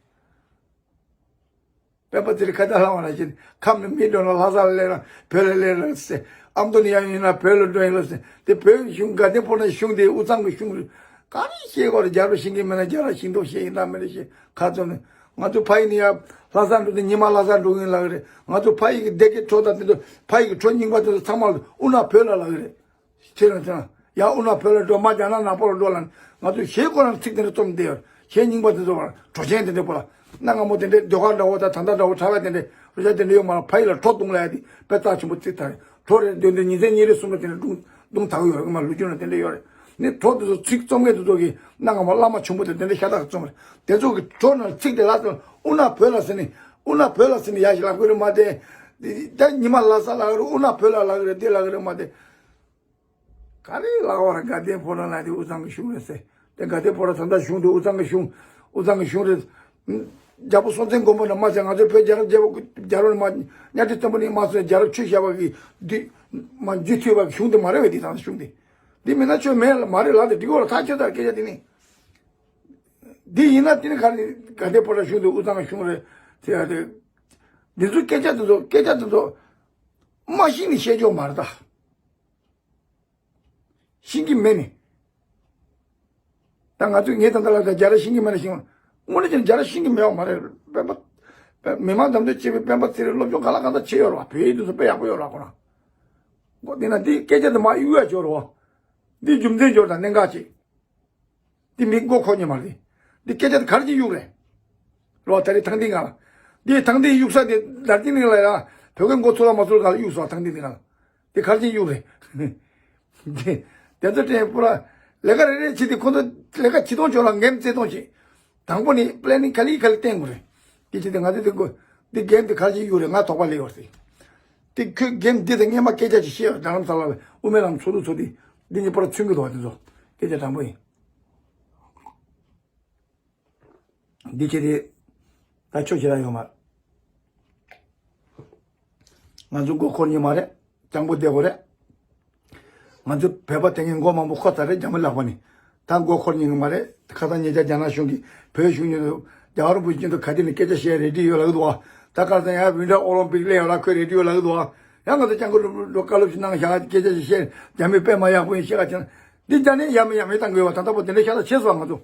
སྤེན་པ་ཚེ་རིང་ཁ་བརྡ་ལྷག་པ་ནང་བཞིན་ཁམས་ནས་མི་འགྲོ་ན་ལྷ་ས་ལ་སླེབས་ན་བོད་ལ་སླེབས་ན་ཟེར། ཨ་མདོ་ནས་ཡར་ཡོང་ན་བོད་ལ་འགྲོ་ཡིན་ལ་ཟེར། དེ་བོད་གཞུང་དགའ་ལྡན་ཕོ་བྲང་གཞུང་དེ་དབུས་གཙང་གི་གཞུང་རེད། ག་རེ་བཤད་དགོས་རེད། རྒྱལ་རབས་ཤེས་ཀྱི་མེད་ན་རྒྱལ་རབས་ཤེས་མདོག་བཤད་ཡིན་ད་མི་རེད་ཤེས་ཁ་ཚོན་ནས། ང་ཚོ་ཕ་ཡུལ་ནས་ཡར་ལྷ་ས་འགྲོ་དུས་ཉི་མ་ལྷ་ས་འགྲོ་གི་ཡིན་ལབ་གི་རེད། ང་ཚོ་ཕ་ཡུལ་གྱི་སྡེ་དགེ་གྲོ་དང་དེ་ཚོ་ཕ་ཡུལ་གྱི་གྲོ་རྙིང་པ་དེ་ཚོ་ཚང་མ་ལ་དབུ་ནག་བོད་ལ་ལབ་གི་རེད། ཁྱེད་རང་ཚོ་ཡང་དབུ་ནག་བོད་ལ་འགྲོ། མ་རྒྱ་ནག་ནག་པོ་ལ་འགྲོ་ལབ་ནས་ང་ཚོ་གཞས་ཁོ་རང་ཚིག་དེ་འདྲ་རྩོམ་བསྡད་ཡོད། གཞས་རྙིང་པ་དེ་ཚོ་བར་གྲོ་ཆེན་དེ་འདྲ་པོ་ལ་གནའ་སྔ་མོ་དེ་འདྲའི་ཟློས་གར་འདྲ་བོ་དང་ད་ལྟ་འདྲ་བོ་འཁྲབ་ཡ་དེ་འདྲའི་རོལ་ཆ་དེ་འདྲ་ཡོད་མ་རེད། ཕ་ཡུལ་ལ་བྲོ་བརྡུང་ལབ་ཡ་དེ་དཔེ་རྩ་ཆེན་པོ་ཚིག་ཐག་རེད། བྲོ་རེད་འདོན་དུས་ཉིན་མཚན་གཉིས་རེ་གསུམ་རེ་དེ་འདྲ་བརྡུང་བརྡུང་ཐག་ཡོད་རེད། ང་ལོ་རྒྱུས་ནང་དེ་འདྲ་ཡོད་རེད། ནི་བྲོ་དེ་ཚོ་ཚིག་རྩོམ་མཁན་དེ་ཚོ་གིས་གནའ་སྔ་མོ་བླ་མ་ཆེན་པོ་དེ་དེ་འདྲ་ཤ་སྟག་རྩོམ་རེད། དེ་ཚོ་གི་བྲོ་ནང་ཚིག་དེ་ལ་དབུ་ནག་བོད་ལ་ཟེར་ནས་དབུ་ནག་བོད་ལ་ཟེར་ནས་ཡ་ཞིག་ལབ་དགོས་རེད་མ་དེ། ད་ཉི་མ་ལྷ་ས་ལབ་གི་རེད། དབུ་ནག་བོད་ལ་ལབ་གི་རེད། དེ་ལབ་གི་རེད་མ་དེ། ག་རེ་ལབ་པ་རེད། དགའ་ལྡན་ཕོ་བྲང་ལབ་དེ་དབུས་གཙང་གི་གཞུང་རེད་ཟེར། དེ་དགའ་ལྡན་ཕོ་བྲང་ད་ལྟ་གཞུང་དེ་དབུས་གཙང་གི་གཞུང་དབུས་གཙང་གི་གཞུང་རེད། རྒྱལ་པོ་སྲོང་བཙན་སྒམ་པོ་ནས་མ་ཟེར། ང་ཚོའི་བོད་རྒྱལ་རབས་རྒྱལ་པོ་རྒྱལ་རབས་ནས་མ་གཉའ་ཁྲི་བཙན་པོ་ནས་མ་ཟེར། རྒྱལ་རབས་ཆོས་བྱ་བ་གི་འདི་མ་རྒྱུད་ཐུལ་བ་གི་གཞུང་དེ་མ་རེད་བས། དེ་དང་གཞུང་དེ་འདི་མིན་ན་ཆོས་མེད་ལ་མ་རེད་ལབ་དེ་འགྲིག་གོ་ལ། ཐག་ཆོད་ད་སྐད་ཆ་དེ་ནི། འདི་ཡིན་ན་དེ་ནི་ག་རེ་དགའ་ལྡན་ཕོ་བྲང་གཞུང་དེ་དབུས་གཙང་གི་གཞུང་རེད་ཟེར་ཡ་དེ། འདི་ཚོ་སྐད་ཆ་དེ་ཚོ་སྐད་ཆ་དེ་ཚོ་མ་ཤེས་ནས་བཤད་ཆོག་མ་རེད་ད། ཤེས་ཀྱི་མེད་ནི། ད་ང་ཚོས་ངས་ད་ལྟ་ལ་ད་རྒྱལ་རབས་ཤེས་ཀྱི་མེད་ན་ཤེས། དངོས་གནས་ཀྱི་རྒྱལ་རབས་ཤེས་ཀྱི་མེད་པ་མ་རེད། སྤེན་པ་མི་མང་འདེམས་ཐོན་བྱས་པའི་སྤེན་པ་ཚེ་རིང་སློབ་སྦྱོང་ག་ལ་གང་འདྲ་བྱས་ཡོད་རེད་བ། བོད་ཡིག་འདི་ཚོ་དཔེ་ཡག་པོ་ཡོད་རེད་བ་ཁོ་རང་། འོ་དེ་ན་འདི་སྐད་ཆ་དེ་མ་གཡུག་ཡ་ཅིག་ཡོད་རེད་བ། འདི་རྒྱུ་མཚན་ཅིག་ཡོད་རེད་ད། གནད་འགག་ཅིག་འདི་མི་མགོ་འཁོར་ཉན་མ་རེད། འདི་སྐད་ཆ་དེ་ག་རེ་ཅིག་གཡུག་རེད། རོ་ད་རེས་ཐང་ཏིང་ང་ལ། འདི་ཐང་ཏིང་གཡུག་ས་དེ་དར་ཏིང་ལིང་ལ་ཡ། བོད་སྐད་མགོ་ཚོད་ལ་མ་ཚོད་ག་ལ་གཡུག་སོང་ཐང་ཏིང་ལིང་ང་ལ། འདི་ག་རེ་ཅིག་གཡུག་རེད། འདི་དེ་ཚོ་དྲན་པོ་ར། ལས་ཀ་རེ་རེ་བྱེད་དུས་ཁོ་ཚོ་ལས་ཀ་བྱེད་སྟངས་ཅིག་ལ་འགན་བཙལ་སྟངས་ཤིག་དང་པོ་ནི་པི་ལེ་ནིང་ག་ལེ་ག་ལེ་བསྟན་དགོས་རེད། འདི་བྱེད་དུས་ང་ཚོ་འདི་དགོས། འདི་འགན་འདི་ག་རེ་ཅིག་གཡུག་རེད། ང་དོགས་པ་སླེབས་ཡོད་རེད། འདི་ཁོས་འགན་འདི་དང་སྔས་མ་སྐད་ཆ་ཅིག་བཤད་ཡོད། རྡ་རམ་ས་ལ་བའི་དབུ་མའི་ལམ་ཚོགས་འདུ་ཚོགས་དུས་འདི་གཉིས་པར་མཚོན་གྱི་འདུག་བ། འདི་ཚོ་སྐད་ཆ་དྲང་པོ་ཡིན། འདི་བྱས་ཏེ་ད་ཆོག་ཤེས་ར་ཡོད་མ་རེད། ང་ཚོ་མགོ་འཁོར་ཉན་མ་རེད། སྤྱང་པོ་བསྡད་དགོས་རེད། ང་ཚོ་བོད་པ་དེ་ངས་མགོ་མང་པོ་འཁོར་ཚར་རེད། རྒྱ་མི་ལག་པ་ནས། ད་མགོ་འཁོར་ཉན་གི་མ་རེད། ཁ་སང་ཉེ་ཆར་རྒྱ་ནག་གཞུང་གིས་བོད་གཞུང་གཉིས་དང་རྒྱལ་བ་རིན་པོ་ཆེ་མཉམ་དུ་ག་དུས་ནས་སྐད་ཆ་བཤད་རེ་ཌི་ཡོ་ལབ་ཀྱི་འདུག་བ། ད་ཁ་སང་ཡང་ཝིན་ཊར་ཨོ་ལིམ་པིག་སླེབས་ཡོད་ལ་ཁོས་རེ་ཌི་ཡོ་ལབ་ཀྱི་འདུག་བ། ཡང་ང་ཚོ་སྤྱང་ཀི་སློབ་སློབ་བཀའ་སློབ་ཞིག་གནང་བཞག་སྐད་ཆ་ཞིག་བཤད། རྒྱ་མི་དཔེ་མ་ཡག་པོ་ཡིན་བཤད་ག་བྱས་ན། འདི་རྒྱ་ནས་ཡ་མི་ཡ་མི་བཏང་དགོས་བ། ད་ལྟ་བར་དེ་འདྲ་ཤ་སྟག་བྱས་སོང་ང་ཚོ།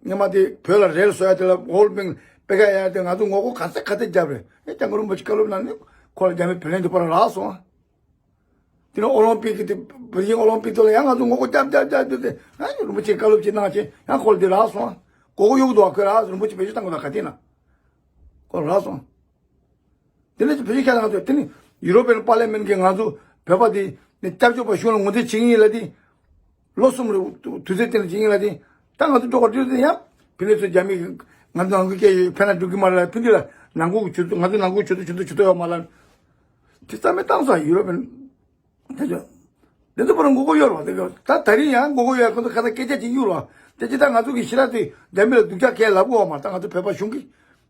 སྔོན་མ་དེ་བོད་ལ་རེལ་བཟོ་ཡ་དེ་ལ་ཧོལ་པིང་པེ་ཀ་ཡ་དེ་ང་ཚོ་ངོ་རྒོལ་ག་ཚད་ག་ཚད་བརྒྱབ་རེད། ཨེ་སྐྱབས་མགོན་རིན་པོ་ཆེ་བཀའ་སློབ་གནང་ནས་ཁོ་ལ་རྒྱ་མི་བེ་ལན་དེ་ཕར་རག་སོང་། དེ་ནས་ཨོ་ལིམ་པིག་གི་དེ་པེ་ཅིང་ཨོ་ལིམ་པིག་དེ་ལ་ཡང་ང་ཚོ་ངོ་རྒོལ་བརྒྱབ་བརྒྱབ་བརྒྱབ་བརྒྱབ་དེ་ཨ་ནི་རིན་པོ་ཆེ་བཀའ་སློབ་ཅིག་གནང་བྱས་ཡང་ཁོ་ལ་དེ་རག་སོང་། མགོ་སྐོར་གཡུག་འདུག་བ། ཁོས་རག་རིན་པོ་ཆེ་བེད་སྤྱོད་བཏང་དགོས་ད་ག་དེ་ན་ཁོ་རག་སོང་། དེ་ནས་བོད་ཀྱི་ཁ་ནང་དུ་དེ་ནི་ཡུ་རོ་པན་པར་ལི་མེན་གྱིས་ང་ཚོ་བོད་པ་དེ་ ནས་སྐྱབས་བཅོལ་བ་གཞུང་ལ་ངོས་འཛིན་བྱེད་ཀྱི་ཡིན་ལབ་དེ། ལོ་གསུམ་རེ་དུས་ཚོད་དེ་ལ་བྱེད་ཀྱི་ཡིན་ལབ་དེ། ད་ང་ཚོ་འགྲོ་ག་འགྲོ་དེ་ཡང་ཕི་ནས་ཚོ་རྒྱ་མི་ང་ཚོ་ནང་ཁུལ་སྐད་ཡོད་ཕན་ན་འགྲོ་གི་མ་རེད་ལ། ཕི་འདི་ལ་ནང་ཁུལ་གྱོད་ང་ཚོ་ནང་ཁུལ་གྱོད་དོ་གྱོད་དོ་གྱོད་དོ་ཡོད་མ་ལ། དེ་རྩ་མེད་བཏང་སོང་ཡུ་རོབ་པའི། དེ་ཚོ་དེ་ཚོ་པར་མགོ་སྐོར་ཡོད་རེད་བ། དེ་ཚོ་ད་ད་རིང་ཡང་མགོ་སྐོར་ཡོད། ཁོ་ཚོ་ཁ་ཚ་སྐད་ཆ་ཅིག་གཡུག་རེད་བ། དེ་ཅི་ད་ང་ཚོ་གི་ཤི་ར་དེ་རྒྱ་མི་ལ་སྡུག་ཅག་གས་ལབ་དགོས་བ་མ། ད་ང་ཚོ་བོད་པ་གཞུང་གི་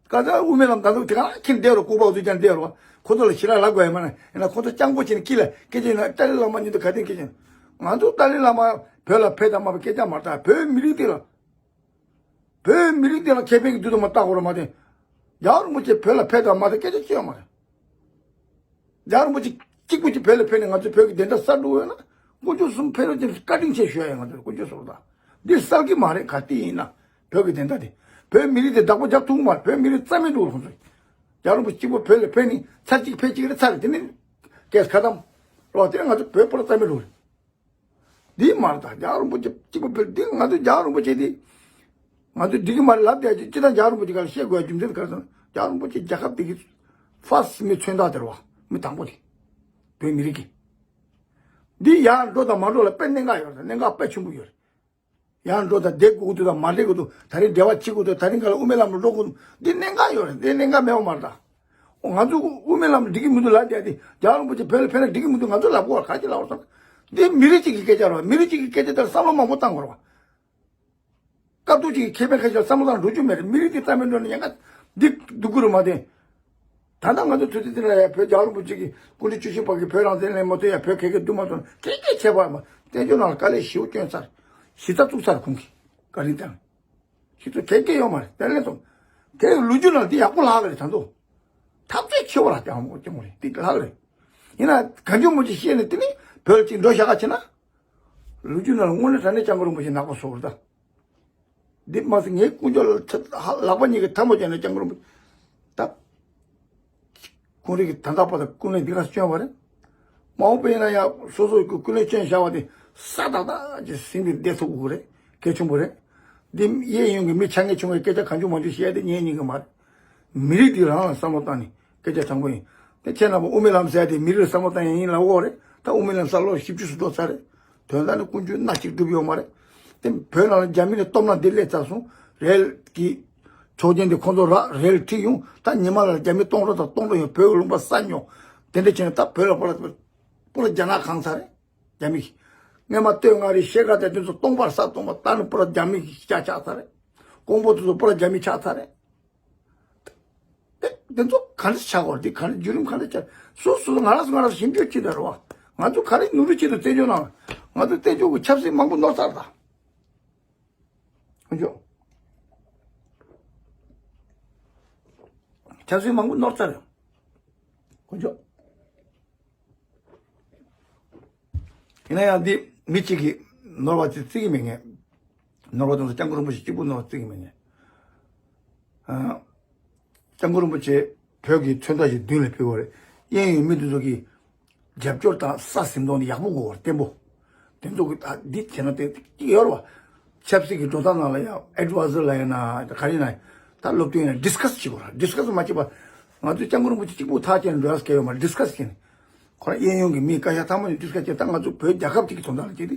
ཀ་ཚ་དབུ་མའི་ལམ་ད་ཚོ་དེ་ག་ཁྱེར་བསྡད་རོགས། ལྐུགས་པ་འུ་ཚོ་ཀྱང་བསྡད་རོགས། ཁོ་ཚོ་ལ་ཤི་ར་ལབ་དགོས་ཡ་མ་ན་ཡིན་ན། ཁོ་ཚོ་སྤྱང་པོ་བྱས་ནས་ཀི་ལ་སྐད་ཆ་ཡིན་ན་ཏཱ་ལའི་བླ་མ་མཉམ་དུ་ག་དེ་སྐད་ཆ་ཡིན། ང་ཚོ་ཏཱ་ལའི་བླ་མ་བོད་ལ་ཕེབས་དང་མ་ཕེབས་སྐད་ཆ་མ་རེད། ད་བོད་མི་རིགས་དེ་ལ་བོད་མི་རིགས་དེ་ལ་ཁེ་ཕན་གྱི་དུས་དུ་མ་བལྟ་དགོས་རེད་མ་དེ། རྒྱལ་བ་རིན་པོ་ཆེ་བོད་ལ་ཕེབས་དང་མ་ཕེབས་སྐད་ཆ་ཅི་ཡང་མ་རེད། རྒྱལ་བ་རིན་པོ་ཆེ་གཅིག་པུ་གཅིག་བོད་ལ་ཕེབས་ནས་ང་ཚོའི་བོད་ཀྱི་བདེན་མཐའ་གསར་འགྲོ་འོས་ན། དཀོན་མཆོག་གསུམ་ཕེབས་རོགས་ཀྱི་བཀའ་དྲིན་ཆེ་ཞུ་ཡ་ཡིན། ང་ཚོས་དཀོན་མཆོག་གསུམ་དང་འདི་གསར་གྱི་མ་རེད། ག་དེ་ཡིན་ན་བོད་ཀྱི་བདེན་མཐའ་དེ། བོད་མི་རིགས་དེ་བདག་པོ་རྒྱབ་ཐུབ་ཀྱི་མ་རེད། བོད་མི་རིགས་རྩ་མེད་འགྲོ་ཁོང་ཚོ། རྒྱལ་བ་རིན་པོ་ཆེ་གཅིག་པུ་བོད་ལ་ཕེབས་ནས་ཚར་གཅིག་ཕེབས་གཅིག་རེད་ཚར་རེད། དེ་ནི་སྐད་ཁ་དམ་རོགས་དེ་ང་ཚོ་བོད་པོ་རྩ་མེད་འགྲོ་རེད། འདི་མ་རེད། ད་རྒྱལ་བ་རིན་པོ་ཆེ་གཅིག་པུ་ཕེབས། འདི་ང་ཚོ་རྒྱལ་བ་རིན་པོ་ཆེ་འདི་ང་ཚོ་འགྲིག་གི་མ་རེད་ལབ་བསྡད་ཀྱི། སྤྱིར་བཏང་རྒྱལ་བ་རིན་པོ་ཆེ་ག་ལ་བཤད་དགོས་ཡ་རྒྱུ་མཚན་ག་རེ་ཟེར་ན། རྒྱལ་བ་རིན་པོ་ཆེ་རྒྱལ་ཁབ་དེ་གི་ཕར་སི་མི་མཚོན་རྟགས་དེ་རེད་བ། མི་དང་པོ་དེ་བོད་མི་རིགས་ཀྱི། འདི་ཡར་འགྲོ་དང་མ་འགྲོ་ལ་དཔེ་གནད་འགག་ཡོད་རེད། གནད་འགག་དཔེ་ཆེན་པོ་ཡོད་རེད། ཡར་འགྲོ་དང་བསྡད་དགོས་ཀྱི་འདུག་དང་མ་བསྡད་དགོས་འདུག་ད་རེས་འབྲེལ་བ་བྱེད་དགོས་འདུག་ད་རེས་འགའ་ལ་དབུ་མའི་ལམ་ལ་འགྲོ་དགོས་འདུག་འདི་གནད་འགག་ཡོད་རེད། འདི་གནད་འགག་མེད་པ་མ་རེད་ད། ང་ཚོ་དབུ་མའི་ལམ་འགྲིག་གི་མི་འདུག་ལབ་བསྡད་དེ། རྒྱལ་བ་རིན་པོ་ཆེ་བོད་ལ་ཕེབས་ན་འགྲིག་གི་མི་འདུག་ང་ཚོ་ལབ་དགོས་པ་ག་ཅི་ལབ་དགོས་རེད། འདི་མི་རིགས་གཅིག་གི་སྐད་ཆ་རེད་བ། མི་རིགས་གཅིག་གི་སྐད་ཆ་དེར་བསམ་བློ་མང་པོ་བཏང་དགོས་རེད་བ། སྐབས་ཐོག་གཅིག་གི་ཁེ་ཕན་ཁ་ཤས་བསམ་བློ་བཏང་འགྲོ་རྒྱུ་མེད་རེད། མི་རིགས་དེ་རྩ་མེད་འགྲོ་ན་ཉེན་ཁ་འདི་སྡུག་གི་རེད་མ་དེ། ད་ལྟ་ང་ཚོ་དུས་ཚོད་འདི་ལ་ཡ་བོད་རྒྱལ་བ་རིན་པོ་ཆེ་གི་སྐུ་ཕྲེང་བཅུ་བཞི་པ་གི་བོད་རང་བཙན་ལེན་མ་ཐུབ་ཡ། བོད་ག་གེ་བསྡུ་མ་ཐུབ་ན་ག་གེ་བྱས་པ་མ། བཙན་བྱོལ་ནང་ལ་དཀའ་ལས་ཞེ་པོ་བསྐྱོན་ཚར། གཞི་རྩ་བཙུགས་ཚར་ཁོང་གིས། བཀའ་དྲིན་བསྟན། ཞིག་ཏུ་གལ་སྐལ་ཡོད་མ་རེད། དེ་ལས་སོང་། དེ་ལོ་རྒྱུས་ནང་འདི་ཡག་པོ་ལྷག་གི་རེད། ད་ཚོ་ཐབས་ཚད་ཆེ་བ་ལ་ཀྱང་མོ་ཀྱང་མོ་རེད། འདི་ལྷག་གི་རེད། ཡིན་ན་གང་བྱུང་མོ་ཅིག་བཤད་ནས་དེ་ནི་བོད་ཅིག་འགྲོ་བཞག་ག་བྱེད་ན། ལོ་རྒྱུས་ནང་ལ་དངོས་གནས་དྲང་གནས་སྐྱབས་མགོན་རིན་པོ་ཆེ་ནག་པོ་བཟོ་གི་རེད་ད། འདི་མ་ཟད་ངའི་དཀོན་མཆོག་ལ་ལག་པ་གཉིས་ཀྱི་ཐལ་མོ་སྦྱར་ནས་སྐྱབས་མགོན་རིན་པོ་ཆེ་ད། ཁོང་རང་གི་ད་ལྟ་བར་དུ་ཀུན་གླེང་འདི་ག་སྐྱོན་པ་རེད། མ་འོངས་པ་ཡིན་ན་ཡང་སོ་སོ་ཀུན་གླེང་སྐྱོན་བཞག་པ་དེ་ས་ཏག་ཏག་ཅིག་ཟིན་ཏེ་བསྡད་ཐུབ་དགོས་རེད། གལ་ཆེན་པོ་རེད། འདི་གཡས་གཡོན་གྱི་མི་ཆ་ངེས་ཆུང་བའི་སྐད་ཆ་གང་བྱུང་མང་བྱུང་བཤད་དེ་ཉན་ཉན་གི་མ་རེད། མི་རིགས་འདི་རང་ལ་བསམ་བློ་བཏང་ནས་སྐད་ཆ་དྲང་པོ་ཡིན། དེ་ཁྱེད་རྣམ་པ་དབུ་མའི་ལམ་ཟེར་དེ་མི་རིགས་ལ་བསམ་བློ་བཏང་ཡ་ཡིན་ལབ་ཡོད་རེད། ད་དབུ་མའི་ལམ་ས་ལོ་བཞི་བཅུ་ཙམ་འགྲོ་ཚར་རེད། དོན་དག་ནི་ཀུན་སྤྱོད་སྣ་གཅིག་སྒྲུབ་ཡོད་མ་རེད། དེ་བོད་ནང་ལ་རྒྱ་མི་ནས་སྟོབས་ན་འདི་སླེབས་ཚར་སོང་། རེལ་གྱི་ཆོག་མཆན་དེ་ཁོང་ཚོ་ར་རེལ་ཁྲིད་ཡོང་། ད་ཉི་མ་ལ་རྒྱ་མི་སྟོང་རོ་དང་སྟོང་རོ་ཡོང་། བོད་ལུང་པ་ས་ཉོ། དེ་འདྲ་བྱས་ནས་ད་བོད་ལ་པོ་ར་པོ་ར་རྒྱ་ནག་གང་ཚར་རེད། རྒྱ་མི་གིས་སྔས་མ་སྟོད་མངའ་རིས་ཤེལ་དཀར་དང་དེ་ཚོ་སྟོང་པར་ས་སྟོང་པ། ད་ནི་པོ་ར་རྒྱ་མི་གིས་ཆགས་ཆགས་ཚར་རེད། ཀོང་པོ་དེ་ཚོ་པོ་ར་རྒྱ་མི་ཆགས་ཚར་རེད། དེ་དེ་ཚོ་ག་འདྲ་ཆགས་དགོས་རེད། དེ་ག་འདྲ་བརྒྱུད་རིམ་ག་འདྲ་ཆགས། སོ་སོ་ང་རང་ཚོ་ང་རང་ཚོ་ཞིབ་འཇུག་བྱེད་དགོས་རེད་བ། ང་ཚོ་ག་རེ་ནོར་འཁྲུལ་བྱེད་དུ་བཙན་བྱོལ་ནང་ང་ཚོ་བཙན་བྱོལ་གྱི་ཆབ་སྲིད་མང་པོ་ནོར་ཚར་ད། ཁོང་ཚོ་ཆབ་སྲིད་མང་པོ་ནོར་ཚར་རེད། ཁོང་ཚོ། ཡིན་ན་ཡང་འདི་མི་གཅིག་གིས་ནོར་བ་དེ་བརྩི་གི་མེད་ངས། ནོར་བ་དེ་ཚོ་སྐྱབས་མགོན་རིན་པོ་ཆེ་གཅིག་པུ་ནོར་བ་བརྩི་གི་མེད་ངས། ཨ། སྐྱབས་མགོན་རིན་པོ་ཆེ་བོད་ཀྱི་མཚོན་རྟགས་ཤིག་མདུན་ལ་ཕུལ་བ་རེད། གཡས་གཡོན་མི་དེ་ཚོ་གིས་རྒྱབ་སྐྱོར་དང་ས་ཟིན་མདོག་ནི་ཡག་པོ་དགོས་པ་རེད། བརྟན་པོ། དེ་ཚོ་གིས་ད་འདི་བྱས་ན་དེ་ཡོད་རེད་བ། ཆབ་སྲིད་ཀྱི་འགྲོ་སྟངས་ནང་ལ་ཡང་ཨེ་ཌི་ཝའི་ཛར་ལ་ཡིན་ན་ག་རེ་ཡིན་ན་ད་སློབ་སྟོན་ཡིན་ན་ཌིས་ཀ་སི་བྱེད་དགོས་རེད། ཌིས་ཀ་སི་མ་བྱེད་པ་ང་ཚོ་སྐྱབས་མགོན་རིན་པོ་ཆེ་གཅིག་པུ་ཐག་བཅད་ནས་འགྲོ་ཡ་སྐལ་ཡོད་མ་རེད། ཌིས་ཀ་སི་བྱས་ནས། ཁོ་རང་གཡས་གཡོན་གྱི་མི་བཀའ་ཤག་ཚང་མ་ནས་ཌིས་ཀ་སི་བྱས། ད་ང་ཚོ་བོད་རྒྱལ་ཁབ་གཅིག་གི་དོན་དག་ལ་བྱས་ཏེ་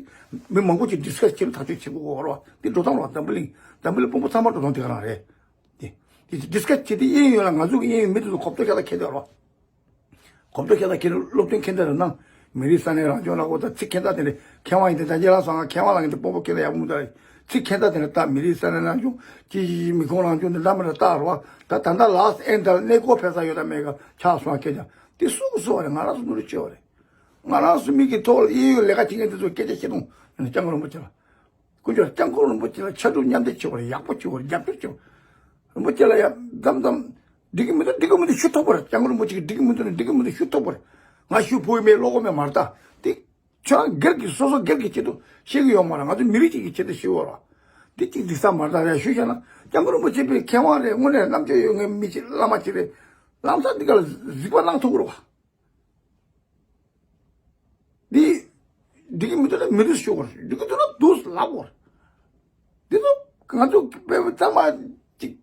མི་མང་པོ་ཅིག་ཌིས་ཀ་སི་བྱས་ནས་ཐག་གཅོད་བྱེད་དགོས་ཀྱི་ཡོད་རེད་བ། འདི་འགྲོ་སྟངས་རེད་བ། འཛམ་བུ་གླིང་འཛམ་བུ་གླིང་དཔོན་པོ་ཚང་མ་འགྲོ་སྟངས་དེ་ག་རང་རེད། དེ་དེ་ཌིས་ཀ་སི་བྱས་ཏེ་གཡས་གཡོན་ལ་ང་ཚོ་གི་གཡས་གཡོན་མི་དེ་ཚོ་གོ་རྟོགས་ཤ་སྟག་འཁྱེར་བསྡད་ཡོད་རེད་བ། གོ་རྟོགས་ཤ་སྟག་འཁྱེར་ནས་སློབ་སྟོན་འཁྱེར་བསྡད་ཡོད་རེད། ནང་མི་རིགས་ས་གནས་རང་སྐྱོང་ལ་གོ་ད་ཚིག་འཁྱེར་སྟངས་དེ་འདྲ་མཁས་དབང་ཡིན་ཏེ་ད་རྗེ་ལགས་སོང་ང་མཁས་དབང་ལགས་ཡིན་ཏེ་དཔོན་པོ་འཁྱེར་ན་ཡག་པོ་མི་འདུག་ལ། ཚིག་འཁྱེར་སྟངས་དེ་འདྲ་ད་མི་རིགས་ས་གནས་རང་སྐྱོང་ཅི་མི་ཁོངས་རང་སྐྱོང་དེ་འདྲ་མི་འདྲ་བཏགས་རེད་བ། ད་ད་ལྟ་ལགས་ཨེན་ད་གནས་སྐོར་ཕེབས་ས་ཡོད་དམ་མེད་ག་ཆགས་སོང་ང་སྐད་ཆ་དེ་སུ་གིས་བཟོས་པ་རེད། ང་རང་ཚོ་ནོར་འཁྲུལ་བྱས་པ་རེད། ང་རང་ཚོ་མི་གི་ཐོག་ལ་གཡས་གཡོན་ལས་ཀ་བྱེད་མཁན་དེ་ཚོ་སྐད་ཆ་བཤད་དང་། སྐྱབས་མགོན་རིན་པོ་ཆེ་ལ། སྐུ་མཆོག་སྐྱབས་མགོན་རིན་པོ་ཆེ་ལ་ཕྱག་སྒྲུབ་མཉམ་འདེགས་བྱེད་དགོས་རེད། ཡག་པོ་བྱེད་དགོས་རེད། རྒྱབ་སྐྱོར་བྱེད་དགོས་རེད། རིན་པོ་ཆེ་ལ་ཡ་མཚམས་མཚམས་འགྲིག་གི་མི་འདུག་འགྲིག་གི་མི་འདུག་ཞུ་ཐུབ་པ་རེད། སྐྱབས་མགོན་རིན་པོ་ཆེ་གིས་འགྲིག་གི་མི་འདུག་ནས་འགྲིག་གི་མི་འདུག་ཞུ་ཐུབ་པ་རེད། ང་ཞུ་ཕོད་མེད་བློ་ཁོག་མེད་མ་རེད་ད། དེ་ཁྱོད་རང་སྒེར་གྱི་སོ་སོ་སྒེར་གྱི་ཆེད་དུ་བཤད་གི་ཡོད་མ་རེད། ང་ཚོ་མི་རིགས་གཅིག་གི་ཆེད་དུ་བཤད་ཡོད་རེད། འདི་གཅིག་འགྲིག་ས་མ་རེད། ད་རེད་ཞུ་བྱས་ན་སྐྱབས་མགོན་རིན་པོ་ཆེ་དཔེ་མཁས་དབང་རེད། དངོས་གནས་རྣམ་དཔྱོད་ཡོད་མཁན་མི་གཅིག་བླ་མ་གཅིག་རེད། ལམ་སང་འདི་ག་ལ་གཟིགས་པ་གནང་ཐུབ་ཀྱི་རེད་བ། འདི་འགྲིག་གི་མི་འདུག་ན་མི་འདུག་ཞུ་དགོས་རེད། འགྲིག་གི་འདུག་ན་འདུག་ལབ་དགོས་རེད། འདི་ཚོ་ང་ཚོ་བོད་པ་ཚང་མ་གཅིག་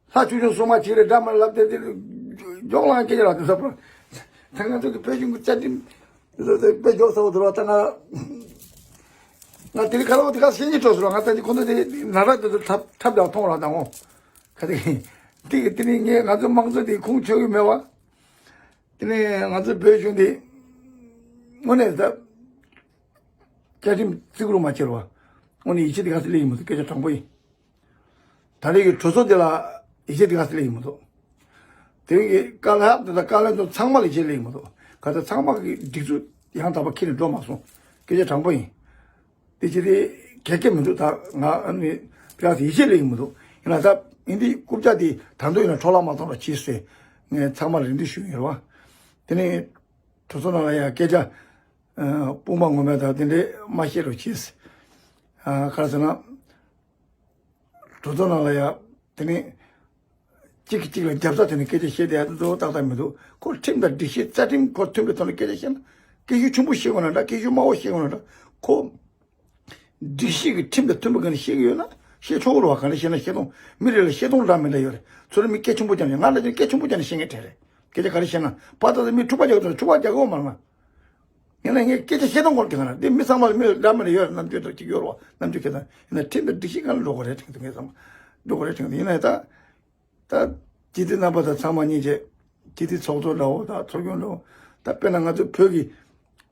ལྷ་ཆོས་སྐྱོང་སྲུང་མ་གཅིག་རེད་འདྲ་མ་ལབ་དེ་དེ་ཇོག་ལང་སྐད་ཆ་ལ་དེ་ཚ་པོ། ད་ང་ཚོ་གི་བོད་གཞུང་གི་བཅའ་ཁྲིམས་ དེ་ཚོ་དེ་དཔེ་འཇོག་ཚ་བོ་དེ་ར་ད་ང་། ང་དེ་རིང་ཁ་ལོ་དེ་ག་བཤད་ཉེས་སྤྲོ་སོང་ར། ང་ད་ནི་ཁོང་ཚོ་དེ་ན་ར་དེ་ཚོ་ཐབས་ཐབས་ལ་མཐོང་ར་དང་ངོ་། ག་དེ་དེ་དེ་ནི་ངས་ང་ཚོ་དམངས་གཙོ་དེ་ཁུངས་ཆོད་ཀྱི་མེད་བ། དེ་ནི་ང་ཚོ་བོད་གཞུང་དེ་དངོས་གནས་ད་བཅའ་ཁྲིམས་བརྩི་བཀུར་མ་བྱེད་བ། དངོས་གནས་ཡིད་ཆེས་དེ་ག་ཚོད་ལེགས་ཡིན་མ་གཏོགས་སྐད་ཆ་དྲང་པོ་ཡིན། ད་རེས་ཀྱི་གྲོས་ཚོགས་འདི་ལ་ཡིད་ཆེས་འདི་ག་ཚོད་ལེགས་ཡིན་མ་གཏོགས། དེ་རིང་གི་བཀའ་སློབ་དེ་དང་བཀའ་བློན་ཚོ་ཚང་མ་ལ་ཡིད་ཆེས་ལེགས་ཡིན་མ་གཏོགས། ག་ཚོད་ཚང་མ་གི་སྒྲིག་འཛུགས་ཡང་དག་པ་ཁྱེར་ནས་འགྲོ་མ་སོང་། སྐད་ཆ་དྲང་པོ་ཡིན། དེ་ཅི་རེད་གལ་སྐད་མི་འདུག་ད་ང་ཨ་ནི་དེ་ག་ཚོད་ཡིད་ཆེས་ལེགས་ཡིན་མ་གཏོགས། ཡིན་ན་ད་ཡིན་དེ་རྐུབ་བཀྱག་དེ་ད་དུང་ཡིན་ན་འཕྲོ་བརླག་མ་གཏོང་རོགས་གྱིས་ཟེར། ངས་ཚང་མ་ལ་རེ་འདུན་ཞུ་ཡིན་རེད་བ། དེ་ནས་གྲོས་ཚོགས་ནང་ལ་ཡང་སྐད་ཆ་དཔུང་པ་ངོ་མས་དང་དེ་འདྲས་མ་བཤད་རོགས་གྱིས། ག་རེ་ཟེར་ན། གྲོས་ཚོགས་ནང་ལ་ཡ། དེ་ནི། གཅིག་གིས་གཅིག་ལ་རྒྱབ་ས་དེ་ནི་སྐད་ཆ་བཤད་བསྡད་ཡ་དེ་ཚོ་ཏག་ཏག་མི་འདུག་ཁོ་ཁྲིམས་དང་སྒྲིག་གཞི་རྩ་ཁྲིམས་ཁོ་མཐུན་པའི་ཐོག་ནས་སྐད་ཆ་བཤད་ན། སྐད་ཤུགས་ཆེན་པོ་བཤད་དགོས་ན་འདྲ། སྐད་ཤུགས་དམའ་བོ་བཤད་དགོས་ན་འདྲ། ཁོ། སྒྲིག་གཞི་གི་ཁྲིམས་དང་མཐུན་པའི་སྒང་ནས་བཤད་ཀྱི་ཡོད་ན་བཤད་ཆོག་གི་རེད་བ། གང་ལ་བཤད་ན་བཤད་སྟངས་མི་རེ་ལ་བཤད་སྟངས་འདྲ་མི་འདྲ་ཡོད་རེད། ཚུར་མི་སྐད་ཆེན་པོ་རྒྱག་ནས་ང་ལ་ཅིག་སྐད་ཆེན་པོ་རྒྱག་ནས་བཤད་མཁན་གྲས་རེད། སྐད་ཆ་ག་རེ་བཤད་ན་ཕར་ལྟ་ཚེ་མི་འཁྲུག་པ་རྒྱག་གི་འདུག་འཁྲུག་པ་རྒྱག་གི་ཡོད་མ་རེད་ང་། ཡིན་ན་ངས་སྐད་ཆ་བཤད་སྟངས་སྐོར་གྱི་གང་རེད། འདི་མི་ཚང་མ་ལ་མི་འདྲ་མི་འདྲ་ཡོད་རེད། རྣམ་དཔྱོད་དང་གཅིག་ཡོད་རེད་བ། རྣམ་དཔྱོད་ཁེ་དང་ཡིན་ན་ཁྲིམས་དང་སྒྲིག་གཞི་སྒང་ལ་འགྲོ་དགོས་རེད་དྲན་གྱི་འདུག་ངས་བསམ་འགྲོ་དགོས་རེད་དྲན་གྱི་འདུག་ཡིན་ན་ད་ད་སྤྱི་འཐུས་རྣམ་པ་དང་ཚང་མ་གཉིས་བྱས་སྤྱི་འཐུས་ཚོགས་གཙོ་འདྲ་བོ་དང་ཚོགས་ཆུང་འདྲ་བོ་ད་དཔེར་ན་ང་ཚོ་བོད་ཀྱི་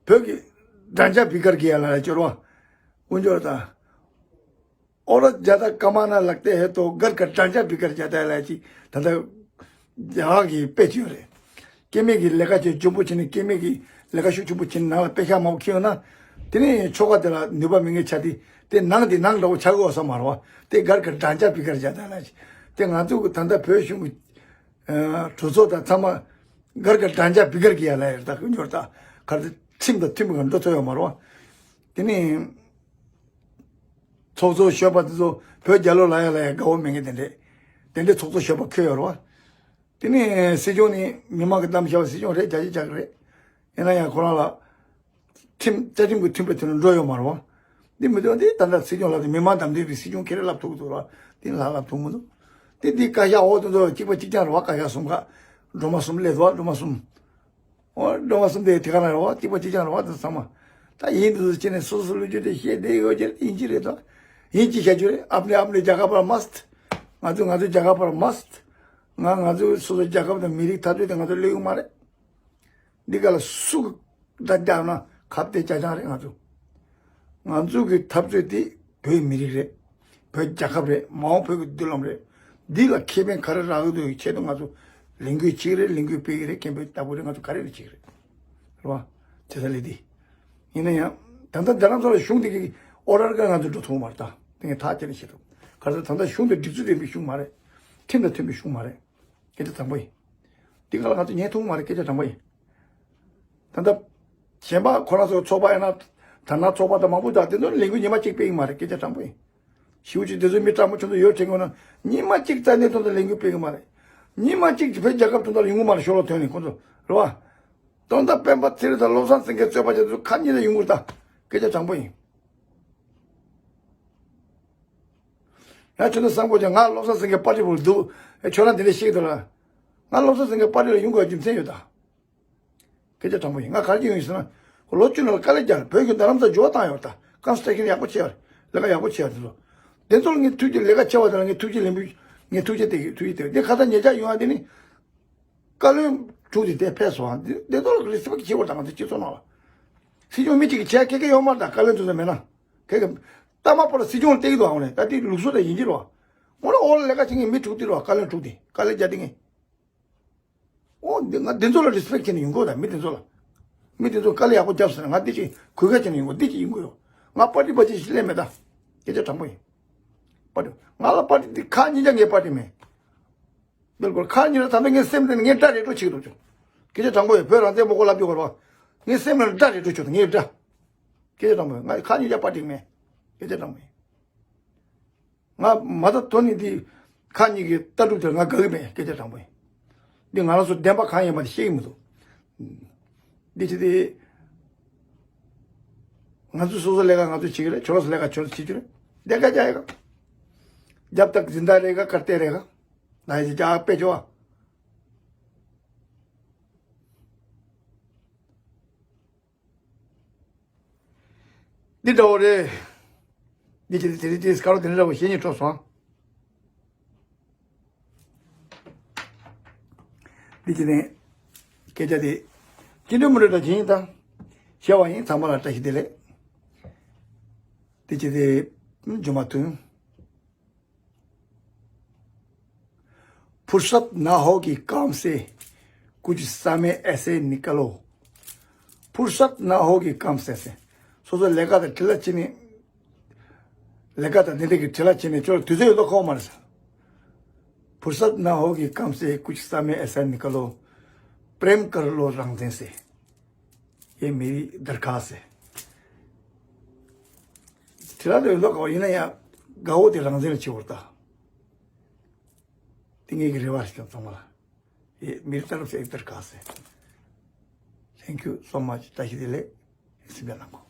བོད་ཀྱི་ཌཱན་ཇཱ་བི་ཀར་གྱི་ཡ་ལ་སྐྱོར་བ་དཀོན་མཆོག་དང་། औरत ज्यादा कमाना लगते हैं तो घर का ढांचा बिगड़ जाता है ལབ་ཅིག་ད་ལྟ་རྒྱ་གར་གྱི་དཔེ་ཅིག་ཡོད་རེད། སྐྱེ་དམན་གྱི་ལས་ཀ་བྱེད་འཇོན་པོ་བྱས་ནས་སྐྱེ་དམན་གྱི་ལས་ཀ་ཤུགས་ཆེན་པོ་བྱས་ནས་ནང་ལ་དཔེ་ཤག་མང་པོ་ཁྱེར་ཡོང་ན། དེ་ནས་ཆོ་ག་དེ་ལ་ནུས་པ་མེད་མཁན་ཆགས་དུས་དེ་ནང་དེ་ནང་འདྲ་བོ་ཆགས་ཀྱི་ཡོད་ས་མ་རེད་བ། དེ་घर का ढांचा बिगड़ जाता है ལབ་ཅིག་དེ་ང་ཚོ་གི་ད་ལྟ་བོད་གཞུང་གི་གྲོས་ཚོགས་དང་ཚང་མ་घर का ढांचा बिगड़ गया ལབ་ཡོད་རེད། ད་དཀོན་མཆོག་ད་ག་རེ་ཁྲིམས་དང་མཐུན་པའི་སྒང་འགྲོ་ཐུབ་ཡོད་མ་རེད་བ། དེ་ནས། ཚོགས་གཙོ་གཞོན་པ་དེ་ཚོ་བོད་རྒྱལ་ལོ་ལ་ཡ་ལ་ཡ་དགའ་བོ་མེད་མཁན་དེ་འདྲས། དེ་འདྲས་ཚོགས་གཙོ་གཞོན་པ་ཁྱོད་ཡོད་རེད་བ། དེ་ནས་སྲིད་སྐྱོང་ནི་མི་མང་གི་གཏམ་བཤད་པ་སྲིད་སྐྱོང་རེད། རྒྱ་ཆེ་རྒྱ་གི་རེད། ཡིན་ན་ཡང་ཁོ་རང་ལ་ཁྲིམས་རྩ་ཁྲིམས་ཀྱི་མཐུན་པའི་དོན་ལ་འགྲོ་ཡོད་མ་རེད་བ། འདི་མི་འདུག་འདི་ད་ལྟ་སྲིད་སྐྱོང་ལ་དེ་མི་མང་འདེམས་ཐོན་པའི་སྲིད་སྐྱོང་ཁྱེད་རེ་ལབ་ཐུབ་ཀྱི་འདུག་ར། འདི་ལ་ལབ་ཐུབ་མི་འདུག་འདི་འདི་བཀའ་ཤག་འོག་དེ་ཚོ་གཅིག་པ་གཅིག་རྐྱང་རེད་བ། བཀའ་ཤག་གསུམ་ཀ་སྒྲོལ་མ་གསུམ་སླེབས་འདུག་སྒྲོལ་མ་གསུམ། འོ་སྒྲོལ་མ་གསུམ་དེ་དེ་ག་ན་རེད་བ། གཅིག་པ་གཅིག་རྐྱང་རེད་བ། དེ་ཚང་མ་ད་ཡིན་དུས་སུ་ཅི་ནས་སོ་སོ་ལོ་རྒྱུས་དེ་བཤད་བསྡད་ཡོད་ཀྱི་རེད། ཡིན་གཅིག་བཤད་རྒྱུ་རེད། ཨ་ཕ་ནི་ཨ་ཕ་ནི་རྒྱ་གར་པར་མ་སྟ། ང་ཚོ་ང་ཚོ་རྒྱ་གར་པར་མ་སྟ། ང་ང་ཚོ་སོ་སོ་རྒྱལ་ཁབ་དང་མི་རིགས་འཐབ་རྩོད་དེ་ང་ཚོ་སླེབས་ཡོད་མ་རེད། འདི་ག་ལ་སུ་གི་བརྡ་རྒྱག་ན་ཁ་གཏད་རྒྱག་རྐྱང་རེད། ང་ཚོ་ང་ཚོ་གི་འཐབ་རྩོད་དེ་བོད་མི་རིགས་རེད། བོད་རྒྱལ་ཁབ་རེད། མ་འོངས་བོད་ཀྱི་མདུན་ལམ་རེད། འདི་ལ་ཁེ་ཕན་ག་རེ་རག་གི་འདུག་ཆེད་དུ་ང་ཚོ་ལས་འགུལ་བྱེད་ཀྱི་རེད། ལས་འགུལ་སྤེལ་གྱི་རེད། མཁན་པོའི་ལྟ་བུ་རེད། ང་ཚོ་ག་རེ་རེད་བྱེད་ཀྱི་རེད། རེད་བ། བྱེད་ས་ལས་འདི། ཡིན་ན་ཡང་ད་ལྟ་རྡ་རམ་ས་ལ་གཞུང་འདི་གི་ཨོ་ཌར་ག་ང་ཚོ་འགྲོ་ཐུབ་མ་རེད། ད་དེ་ངས་ཐག་བཅད་ནས་བཤད་ཐུབ། ག་རེ་ད་ལྟ་གཞུང་འདི་སྒྲིག་འཛུགས་ལྡན་པའི་གཞུང་མ་རེད། ཁྲིམས་དང་མཐུན་པའི་གཞུང་མ་རེད། སྐད་ཆ་དྲང་པོ་ཡིན། འདི་ག་ལ་ང་ཚོ་ཉན་ཐུབ་མ་རེད། སྐད་ཆ་དྲང་པོ་ཡིན། ད་ལྟ་གཞན་པ་ཁོ་རང་ཚོ་ཚོགས་པ་ཡིན་ན་དར་ནག་ཚོགས་པ་དང་མང་པོ་དང་དེ་ཚོ་ལས་འགུལ་ཉི་མ་གཅིག་སྤེལ་གི་མ་རེད། སྐད་ཆ་དྲང་པོ་ཡིན། ཞེ་པོ་ཅིག་དེ་ཚོ་མི་དྲང་པོ་ཁྱོད་ཚོ་ཡོད་དྲན་གི་ཡོད་ན་ཉི་མ་གཅིག་རྩ་ནས་དོན་དུ་ལས་འགུལ་སྤེལ་གི་མ་རེད། ཉི་མ་གཅིག་བོད་རྒྱལ་ཁབ་དོན་དུ་ཡོང་གི་མ་རེད། ཤོག་ལོ་ཐོན་ནས་ཁོ་ཚོ་རེད་བ། དོན་དག་སྤེན་པ་ཚེ་རིང་དང་བློ་བཟང་སེང་གེ་གཙོས་པ་བྱས་ཚོ་ཁ་ཉིན་ལ་ཡོང་གི་རེད། ད་སྐད་ཆ་དྲང་པོ་ཡིན། ཡང་ཁྱོད་ཚོ་བསམ་དགོས་ཀྱང་ང་བློ་བཟང་སེང་གེ་པར་ཊི་བུ་འདུག་ཨེ་ཁྱོད་རང་དེ་འདྲ་ཤེས་ཀྱི་འདུག་ལ། ང་བློ་བཟང་སེང་གེ་པར་ཊི་ལ་ཡོང་དགོས་རྒྱུ་མཚན་ཡོད་ད། སྐད་ཆ་དྲང་པོ་ཡིན། ང་ག་རེ་ཡོང་ཡིན་ཟེར་ན། ཁོ་ལོ་བཅུ་ནང་ལ་དཀའ་ལས་རྒྱག་བོད་ཀྱི་རྡ་རམ་ས་འགྱུར་བ་བཏང་ཡོད་ད། ཀོན་སི་ཊི་ཊུ་ཤན་ཡག་པོ་བྱས་ཡོད་རེད། ལས་ཀ་ཡག་པོ་བྱས་ཡོད་རེད་ལོ། དེ་ཚོ་ལ་ངས་ཐུགས་རྗེ་ལས་ཀ་བྱས་པ་དེ་ལ་ངས་ཐུགས་རྗེ་ལེན་པོ། ངས་ཐུགས་རྗེ་དེ་གི་ཐུགས་རྗེ་དེ་དེ་ཁ་ས་ཉེ་ཆར་ཡོང་ཡ་དེ་ནི། བཀའ་བློན་དྲུག་དེ་དེ་ཕེབས་སོང་། དེ་དེ་ཚོ་ལ་རེ་སི་པེག་བྱེད་དགོས་ད། ང་ཚོ་སྤྱི་ཚོགས་ནང་ལ། སྲིད་སྐྱོང་མི་གཅིག་གིས་བྱས་ཁེ་ཁེ་ཡོད་མ་རེད་ད། བཀའ་བློན་དེ་ཚོ་མེད་ན། ཁེ་ཁེ། ལྟ་མ་པོ་ལ་སྲིད་སྐྱོང་ལ་བལྟ་གི་འདུག་ཨ་ནི་ད་དེ་ལུགས་སྲོལ་དང་ཡིན་གྱི་རེད་བ། འོ་ན་འོ་ལ་ལས་ཀ་བྱེད་མཁན་མི་དྲུག་དེ་རེད་བ། བཀའ་བློན་དྲུག་དེ་དཀའ་ལས་རྒྱག་དེ་ངས། ཨོ་འདི་ང་འདི་ཚོ་ལ་རེ་སི་པེག་བྱས་ནས་ཡོང་གི་ཡོད་ད། མི་འདི་ཚོ་ལ། མི་འདི་ཚོ་དཀའ་ལས་ཡག་པོ་བརྒྱབ་ཟེར་ན་ང་འདི་ཅིག་གུས་ཁ་བྱས་ནས་ཡོང་གི་འདི་ཅིག་ཡོང་གི་ཡོད། ང་པར་ཊི་པ་ཅིག་ཞིག་ལས་མེད་ད། སྐད་ཆ་དྲང་པོ་ཡིན། པར་ཊི། ང་ལ་པར་ཊི་འདི་ཁ་ཉིན་ཅང་ངའི་པར་ཊི་མེད། བལ་སྐོར་ཁ་ཉིན་ལ་ད་ལྟ་ངའི་སེམས་ནང་ངས་དགྲ་རེ་སྒྲོ་བྱེད་ཀྱི་འདུག་ཅུང་། སྐད་ཆ་དྲང་པོ་ཡིན། བོད་རང་བཙན་མོ་གོ་ལབ་རྒྱུ་གོ་ར་བ། ངའི་སེམས་ནང་དགྲ་རེ་སྒྲོ་བྱེད་འདུག་ངའི་དགྲ། སྐད་ཆ་དྲང་པོ་ཡིན། ང་ཁ་ཉིན་ཅང་པར་ཊི་མེད། སྐད་ཆ་དྲང་པོ་ཡིན། ང་མ་ད་དོ་ནི་འདི་ཁ་གཉིས་ཀྱི་ལྟ་གྲུབ་དེར་ང་དགའ་གི་མེད། སྐད་ཆ་དྲང་པོ་ཡིན། འདི་ང་རང་ཚོ་བདེན་པ་གང་ཡིན་པ་དེ་ཤེས་ཀྱི་མི་འདུག་འདི་ཅི་སྟེ། ང་ཚོ་སོ་སོ་ལས་ཀ་ང་ཚོ་བྱེད་ཀྱི་རེད། ཁྱོད་རང་ཚོ་ལས་ཀ་ཁྱོད་རང་ཚོ་བྱེད་ཀྱི་རེད། བདེན་ཀ་ཅི་ཡ་ཡོད་ག། जब तक जिंदा रहेगा करते रहेगा। ན་ཡི་ཅི་ཅག་དཔེ་ཆོ་བ། འདི་འདྲ་བོ་རེད། འདི་ཅི་དེ་རིང་དེ་སྐར་དེ་འདྲ་བོ་བཤད་སྙིང་བྲོ་སོང་། འདི་ཅི་ནས་སྐད་ཆ་དེ་ཅི་འདྲ་མི་འདྲ་འདྲ་ཅི་ཡིན་ད། བཤད་པ་ཡིན། ཚང་མ་ལ་བཀྲ་ཤིས་བདེ་ལེགས། འདི་ཅི་དེ་ཇོ་མ་ཐུན། फुर्सत ना हो कि काम से कुछ समय ऐसे निकालो। फुर्सत ना हो कि काम से ऐसे। སོ་སོ་ལས་ཀ་དང་བྲེལ་བ་བྱས་ནས། ལས་ཀ་དང་དེ་འདྲ་གི་བྲེལ་བ་བྱས་ནས་ཁྱོད་དུས་ཚོད་ཡོད་དོ་ཁོ་མ་རེད། फुर्सत ना हो कि काम से कुछ समय ऐसा निकालो। प्रेम कर लो रंग से। ये मेरी दरखास्त है। དེ་ལ་ལོས་ལོ་ག་བ་ཡིན་ན་ཡང་དགའ་བོ་དེ་རང་བཙན་ལ་བྱེད་བར་ལྟ། དེ་ངེད་ཀྱི་རེ་བ་ཞིག་ཀྱང་ཚང་མ་ལ། ये मेरी तरफ से एक दरखास्त है। Thank you so much. བཀྲ་ཤིས་བདེ་ལེགས། སེམས་པ་ནང་གོ།